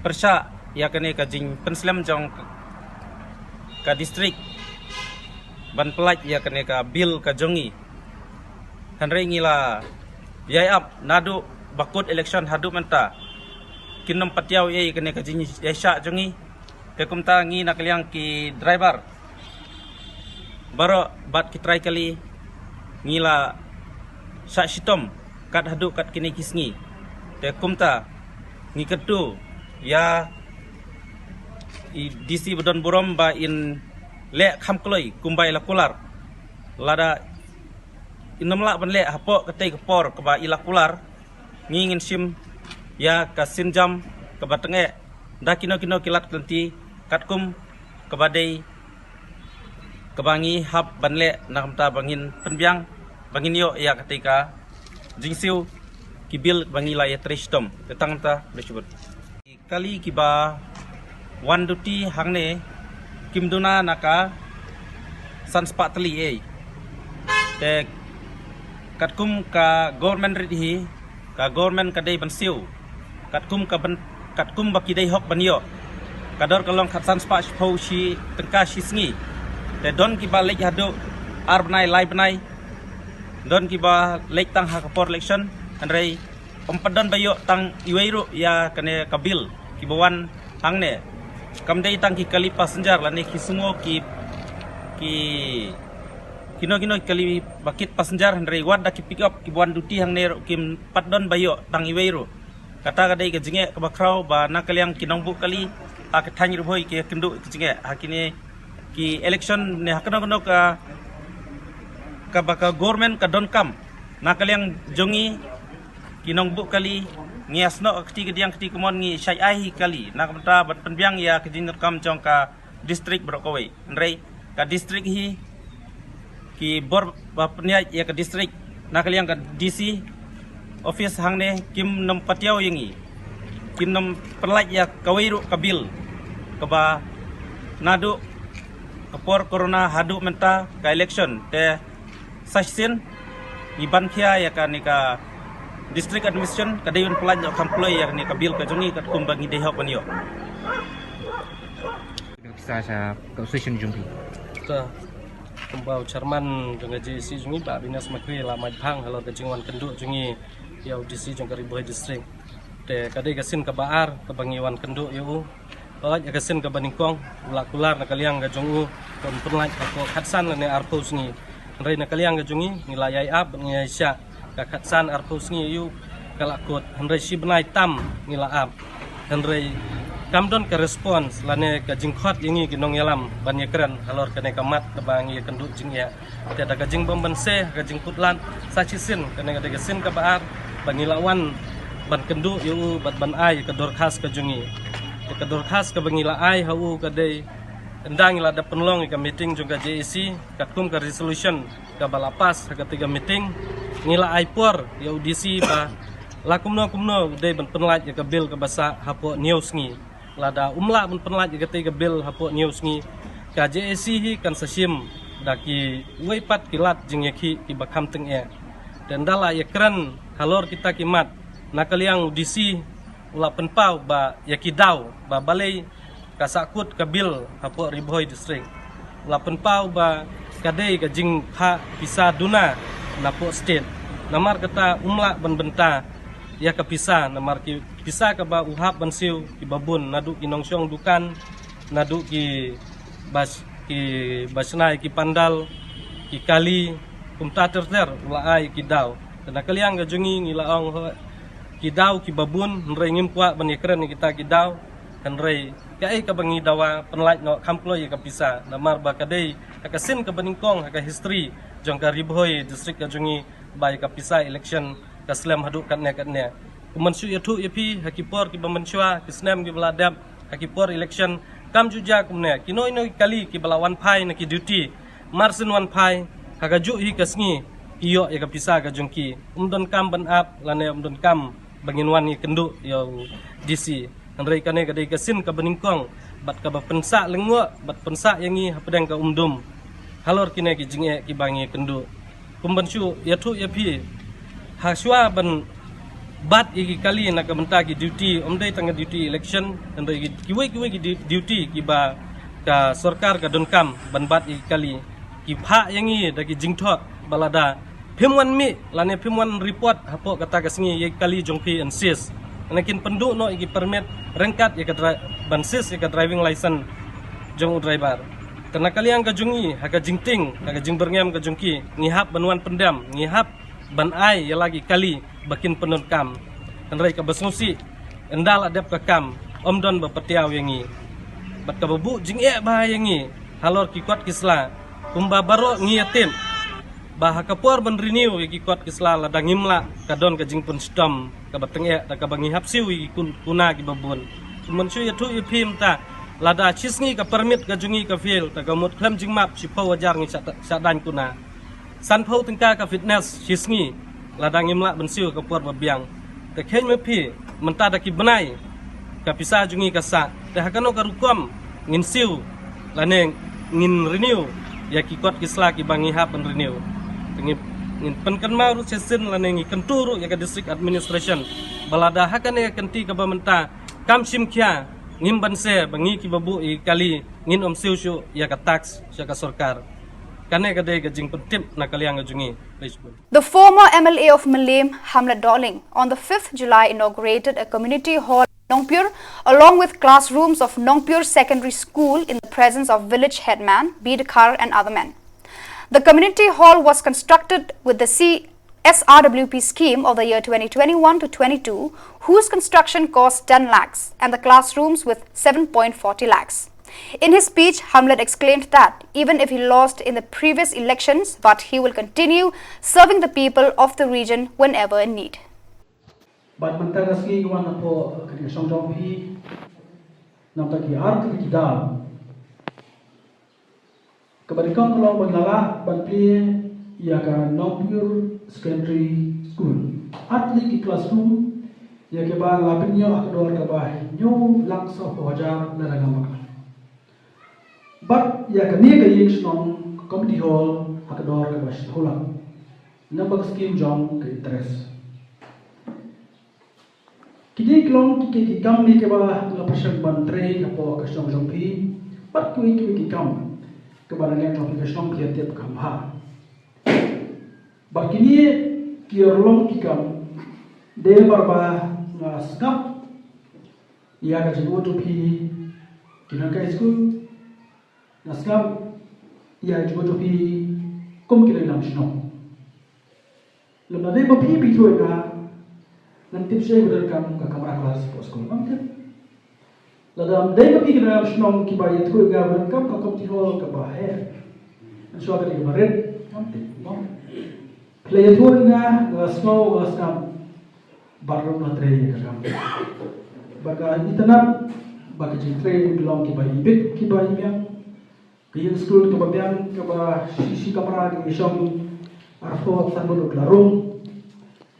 pyrshah ïa kane ka jingpynslem jong ka district ban pyllait ïa kane ka bill ka jong ngi. Hynrei ngi la ïai ap naduh ba kut election haduh mynta, kin nym patiaw ïa kane ka jingïaishah jong ngi. Te kumta ngi na ka liang ki driver baroh bad ki trai kali ngi la shah shitom kat haduh kat kine ki sngi. Te kumta ngi kyntu ïa i D C ba don burom ba in leh kham kloi kumba i la kular. Lada in nym lah ban leh hapoh katei ka por kaba i la kular, ngi ngin shim ïa ka sienjam kaba tyngeh da kino kino ki lad ki lynti katkum kaba dei kaba ngi hap ban leh, na ka bynta ba ngin pynbiang ba ngin ïoh ïa katei ka jingsiew ki bill ba ngi la ïatrei shitom. Te tang kata, khublei shibun. Kali kiba wan duty hangne kim duna na ka san spah tylli ei. Te katkum ka government rit hi, ka government ka dei ban siew katkum ka ban, katkum ba ki dei hok ban ïoh. Ka dor ka long khatsan spah shiphew shi tyngka shi sngi. Te don kiba leit haduh ar bnai lai bnai, don kiba leit tang ha ka por election. Hynrei ym pat don ba ïoh tang iwei ruh ïa kane ka bill kiba wan hangne. Kam dei tang ki kali passenger lane ki sumo ki, ki kino kino ki kali ba kit passenger, hynrei wat da ki pick up kiba wan duty hangne ruh kim pat don ba ïoh tang iwei ruh. Kata ka dei ka jingeh kaba khraw ba na ka liang ki nongbuh kali ha ka thaiñ Ri Bhoi ki ïakynduh ka jingeh ha kine ki election ne ha kano kano ka, kaba ka government ka donkam. Na ka liang jong ngi ki nongbuh kali ngi ïa snoh ka kti ka diang kti kamon, ngi shait ai hi kali na ka bynta ban pynbiang ïa ka jingdonkam jong ka district baroh kawei. Hynrei ka district hi ki bor ba pynïaid ïa ka district na ka liang ka D C office hangne kim nym patiaw ïa ngi, kim nym pyllait ïa kawei ruh ka bill kaba naduh ka por corona haduh mynta ka election. Te sa shisien ngi ban khia ïa kane ka district administration ka dei ban pyllait noh kham kloi ïa kane ka bill ka jong ngi katkum ba ngi dei hok ban ïoh. Pisa sha ka association jong phi. Ta kumba u chairman jong ka J A C jong ngi Bah Binas Makri la mait bhang halor ka jingwan kynduh jong ngi ïa u D C jong ka Ri Bhoi District. Te ka dei ka sien kaba ar kaba ngi wan kynduh ïa u. Bad ïa ka sien kaba nyngkong u la kular na ka liang ka jong u ban pynlait hapoh khatsan lane arphew sngi. Hynrei na ka liang ka jong ngi ngi la ïai ap bad ngi ïai shah ka khatsan arphew sngi ïa u ka la kut, hynrei shi bnai tam ngi la ap. Hynrei kam don ka response lane ka jingkhot ïa ngi ki nongïalam ban ïakren halor kane ka mat kaba ngi ïakynduh jingeh. Te da ka jingbym banse ha ka jingkut lad sa shisien, kane ka dei ka sien kaba ar ba ngi la wan ban kynduh ïa u bad ban ai ka dorkhas ka jong ngi. Te ka dorkhas kaba ngi la ai ha u ka dei ynda ngi la dep pynlong ïa ka meeting jong ka J A C katkum ka resolution kaba la pass ha katei ka meeting, ngi la ai por ïa u D C ba la kumno kumno u dei ban pynlait ïa ka bill kaba sah hapoh hynñiew sngi. Lada um lah ban pynlait ïa katei ka bill hapoh hynñiew sngi, ka J A C hi kan sa shim da kiwei pat ki lad jingïakhih kiba kham tyngeh. Te ynda la ïakren halor kita ki mat, na ka liang u D C u la pynpaw ba ïa ki daw ba balei ka sahkut ka bill hapoh Ri Bhoi District. U la pynpaw ba ka dei ka jingphah pisa duna napoh state. Namar kata um lah ban bynta ïa ka pisa, namar ki pisa kaba u hap ban siew kiba bun, naduh ki nongshong dukan, naduh ki bas, ki bashna ïa ki pandal, ki kali, kumta ter ter u la ai ki daw. Te na ka liang ka jong ngi ngi la ong ho, ki daw kiba bun, hynrei ngim kwah ban ïakren ïa kita ki daw. Hynrei kaei kaba ngi dawa, pynlait noh kham kloi ïa ka pisa, namar ba ka dei ha ka sien kaba nyngkong ha ka history jong ka Ri Bhoi District ka jong ngi ba ïa ka pisa election ka slem haduh katne katne. Kum ban shu ïathuh ïa phi, ha ki por kiba mynshuwa, ki snem kiba la dep, ha ki por election kam ju jia kumne. Kino kino ki kali kiba la wan phai na ki duty, mar sien wan phai, ha kajuh hi ka sngi ki ïoh ïa ka pisa ka jong ki. Um donkam ban ap lane um donkam ba ngin wan ïakynduh ïa u D C. Hynrei kane ka dei ka sien kaba nyngkong bad kaba pynsah lyngngoh bad pynsah ïa ngi hapdeng ka umdum halor kine ki jingeh kiba ngi ïakynduh. Kum ban shu ïathuh ïa phi, ha shuwa ban Bat ïa ki kali na ka bynta ki duty, ym dei tang duty election, hynrei ki, kiwei kiwei ki du-, duty kiba ka sorkar ka donkam ban bat ïa ki kali. Ki phah ïa ngi da ki jingthok ba lada phim wan mih lane phim wan report hapoh kata ka sngi ïa ki kali jong phi yn seize. Lane kin pynduh noh ïa ki permit ryngkat ïa ka dri-, ban seize ïa ka driving license jong u driver. Te na ka liang ka jong ngi, ha ka jingtieng, ha ka jingbyrngem ka jong ki, ngi hap ban wan pyndem, ngi hap ban ai ïa la ki kali ba kin pyndonkam. Hynrei kaba sngewsih, ynda la dep ka kam, ym don ba patiaw ïa ngi. Bad kaba buh jingeh bha ïa ngi halor ki kot ki sla, kumba baroh ngi ïatip ba ha ka por ban renew ïa ki kot ki sla, lada ngim lah, ka don ka jingpynshitom kaba tyngeh da kaba ngi hap siew ïa ki kun-, kuna kiba bun. Kumban shu ïathuh ïa phi mynta, lada shi sngi ka permit ka jong ngi ka fail, te ka mut khlem jingmap shiphew hajar ngi shah, shah daiñ kuna. Sanphew tyngka ka fitness shi sngi, lada ngim lah ban siew ka por ba biang. Te kheiñ ma phi, mynta da ki bnai ka pisa jong ngi ka sah, te ha kano ka rukom ngin siew lane ngin renew ïa ki kot ki sla kiba ngi hap ban renew. Te ngi, ngin pynkynmaw ruh shisien lane ngi kyntu ruh ïa ka district administration ba lada ha kane ka kynti kaba mynta kam shim khia, ngim banse ba ngi kiba buh ïa ki kali ngin ym siew shuh ïa ka tax sha ka sorkar. Kane ka dei ka jingpyntip na ka liang ka jong ngi. Khublei shibun. The former M L A of Mylliem, Hamlet Dohling, on the fifth July inaugurated a community hall in Nongpyur, along with classrooms of Nongpyur Secondary School in the presence of village headman B. Dkhar and other men. The community hall was constructed with the C S R W P scheme of the year twenty twenty-one to twenty-two, whose construction cost ten lakhs, and the classrooms with seven point forty lakhs. In his speech, Hamlet exclaimed that even if he lost in the previous elections, but he will continue serving the people of the region whenever in need. Bad mynta ka sngi ka wan hapoh ka dei ka shnong jong phi, namar ki ar tylli ki daw. Kaba nyngkong ka long ban lah ban plie ïa ka Nongpyur Secondary School. Ar tylli ki classroom ïa kiba la pynïoh ha ka dor kaba hynñiew lak sawphew hajar lada ngam bakla. Bad ïa kane ka ïing shnong community hall ha ka dor kaba shiphew lak. Namar ka scheme jong ka interest. Kine ki long ki, ki, ki kam kiba la pyrshang ban trei hapoh ka shnong jong phi. Bad kiwei kiwei ki kam kiba na liang jong phi ka shnong phi ïa tip kham bha. Bad kine ki long ki kam dei namar ba nga sngap ïa ka jingmut jong phi ki nonghikai skul. Nga sngap ïa ka jingmut jong phi kum ki nongïalam shnong. Lada dei ba phi phi thrang, ngan tip shaei ba donkam ka kamra klas hapoh skul, ngam tip. Lada dei ba phi ki nongïalam shnong kiba ïathuh ïa nga ba donkam ka community hall kaba heh, ngan shu ong ka dei kaba rit, ngam tip, mo. Phi la ïathuh ïa nga, nga sngew, nga sngap. Bad ruh nga trei ïa ka kam. Bad nga itynnad ba ka jingtrei ruh ki long kiba ibit, kiba ibiang. Ka ïing skul kaba biang, kaba shi shi kamra, ka ïing shong arphew sanphew dkhot la rung.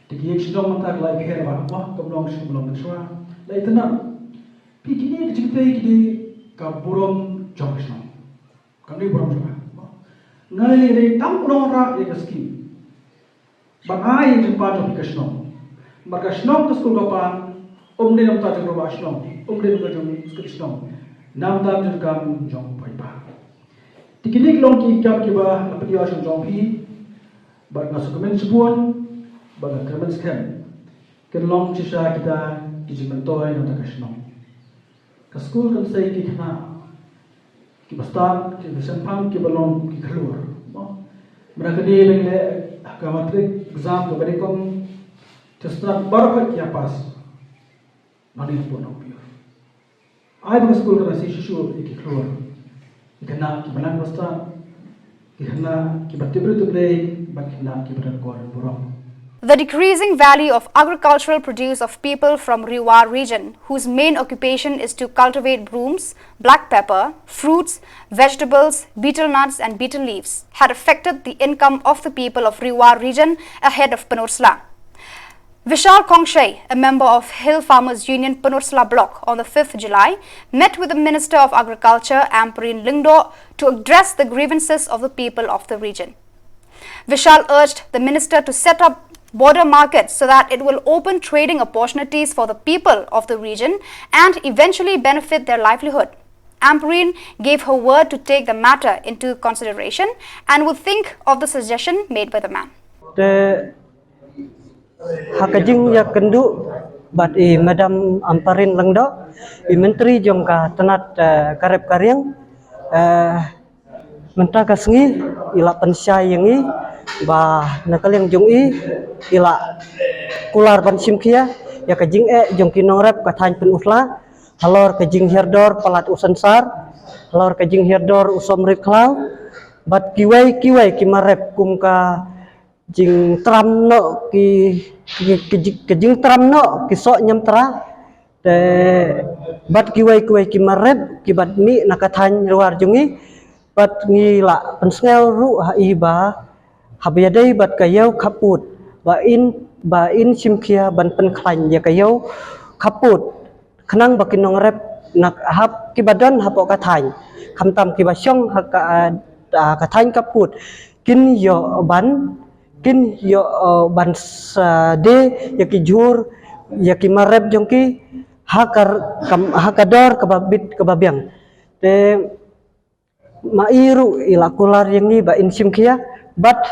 Te ka ïing shnong mynta ka la ïapher bha, mo, kam long shu long mynshuwa. La itynnad. Phi, kine ki jingtrei ki dei ka burom jong ka shnong. Kam dei burom jong nga. Nga lei dei tang u nongrah ïa ka skim. Ban ai ïa ka jingpan jong phi ka shnong. Namar ka shnong ka skul ka pan, ym dei namar ka jong u rangbah shnong, ym dei namar ka jong u secretary shnong. Namar ka jong u kam jong u paidbah. Te kine ki long ki kam kiba la pynïoh sha jong phi, bad nga sngewkmen shibun, bad nga kyrmen skhem. Kin long shisha kita ki jingmyntoi na ka shnong. Ka skul kan sei ki khynnah kiba stad, kiba shemphang, kiba long ki khlur. Mo? Mynta ka dei ba ngi leh ka matric exam kaba dei kum, te stad baroh ki ïa pass. Nangta ki pun Nongpyur. Ai ba ka skul kan sei shuh shuh ïa ki khlur. Ki khynnah kiba nang ba stad. Ki khynnah kiba tip briew tip Blei, bad ki khynnah kiba don kor burom. The decreasing value of agricultural produce of people from Ri War region, whose main occupation is to cultivate brooms, black pepper, fruits, vegetables, betel nuts and betel leaves, had affected the income of the people of Ri War region ahead of Pynursla. Vishal Khongshei, a member of Hill Farmers Union Pynursla Block, on the fifth July, met with the Minister of Agriculture, Ampareen Lyngdoh, to address the grievances of the people of the region. Vishal urged the minister to set up border markets so that it will open trading opportunities for the people of the region and eventually benefit their livelihood. Ampareen gave her word to take the matter into consideration and will think of the suggestion made by the man. Te ha ka jingïakynduh bad i Madam Ampareen Lyngdoh, i Myntri jong ka tnat, eh, ka rep ka riang, eh, mynta ka sngi i la pynshai ïa ngi ba na ka liang jong i, i la kular ban shim khia ïa ka jingeh jong ki nongrep ka thaiñ Pynursla halor ka jinghiar dor palat u synsar, halor ka jinghiar dor u somrit khlaw, bad kiwei kiwei ki marep kum ka jingtram noh ki, ki, ki, ki jingtram noh ki soh ñiamtra, te bad kiwei kiwei ki marep ki bad mih na ka thaiñ Rwar jong ngi, bad ngi la pynsngew ruh ha i ba haba ïadei bad ka ïew khappud ba in, ba in shim khia ban pynkhlaiñ ïa ka ïew khappud khnang ba ki nongrep na hap ki ba don hapoh ka thaiñ, khamtam ki ba shong ha ka, ah, ka thaiñ khappud kin ïoh ban, kin ïoh, eh, ban sa de ïa ki jhur, ïa ki marep jong ki ha ka, kam, ha ka dor kaba bit kaba biang. Te ma i ruh i la kular ïa ngi ba in shim khia, bad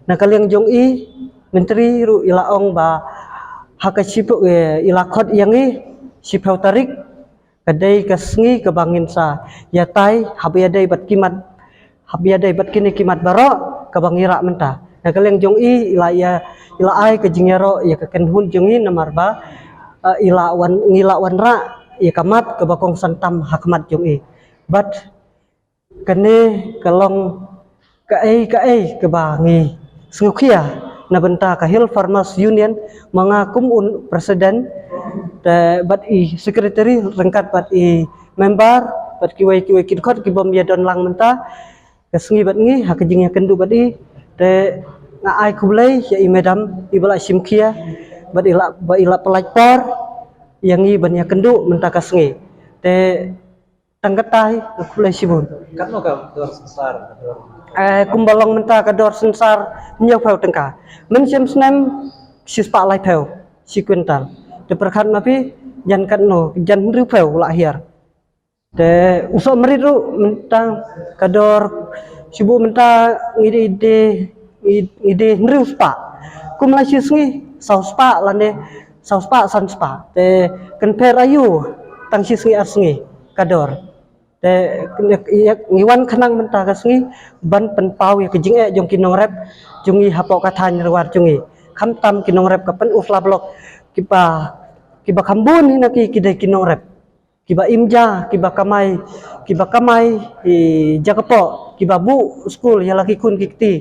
na ka liang jong i Myntri ruh i la ong ba ha ka shiphew, eh, i la khot ïa ngi shiphew tarik, ka dei ka sngi kaba ngin sa ïatai haba ïadei bad ki mat, haba ïadei bad kine ki mat baroh kaba ngi rah mynta. Na ka liang jong i i la ïa, i la ai ka jingïaroh ïa ka kynhun jong i namar ba, eh, i la wan, ngi la wanrah ïa ka mat kaba kongsan tam ha khmat jong i. Bad kane ka long kaei kaei kaba ngi sngewkhia na bynta ka Hill Farmers Union, ma nga kum u president, te bad i secretary ryngkat bad i member bad kiwei kiwei ki dkhot ki bym ïadon lang mynta ka sngi bad ngi ha ka jingïakynduh bad i. Te nga ai khublei ïa i madam i ba la shim khia bad i la, ba i la pynlait por ïa ngi ban ïakynduh mynta ka sngi. Te tang katei, nga khublei shibun. Katno ka dor synsar, ka dor? Eh, kumba long mynta ka dor synsar hynñiewphew tyngka. Mynshem snem shispah laiphew shi kwintal. Te pyrkhat ma phi, jan katno, jan hynriewphew la hiar. Te u soh marit ruh mynta ka dor, shu buh mynta ngi dei, dei, ngi, ngi dei hynriew spah. Kum la shi sngi saw spah lane saw spah san spah. Te kynpher aïu tang shi sngi ar sngi ka dor. Te ngi wan khnang mynta ka sngi ban pynpaw ïa ka jingeh jong ki nongrep jong ngi hapoh ka thaiñ Rwar jong ngi. Khamtam ki nongrep ka Pynursla Block kiba, kiba kham bun hi na ki, ki dei ki nongrep kiba im ja, kiba kamai, kiba kamai i ja kpoh, kiba buh skul ïa la ki khun ki kti.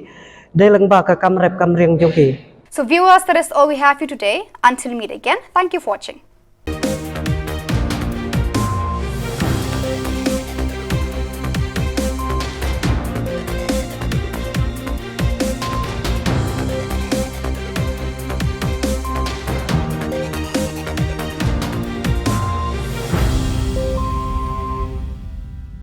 Dei lyngba ka kam rep kam riang jong ki. So viewers, that is all we have for you today. Until we meet again, thank you for watching.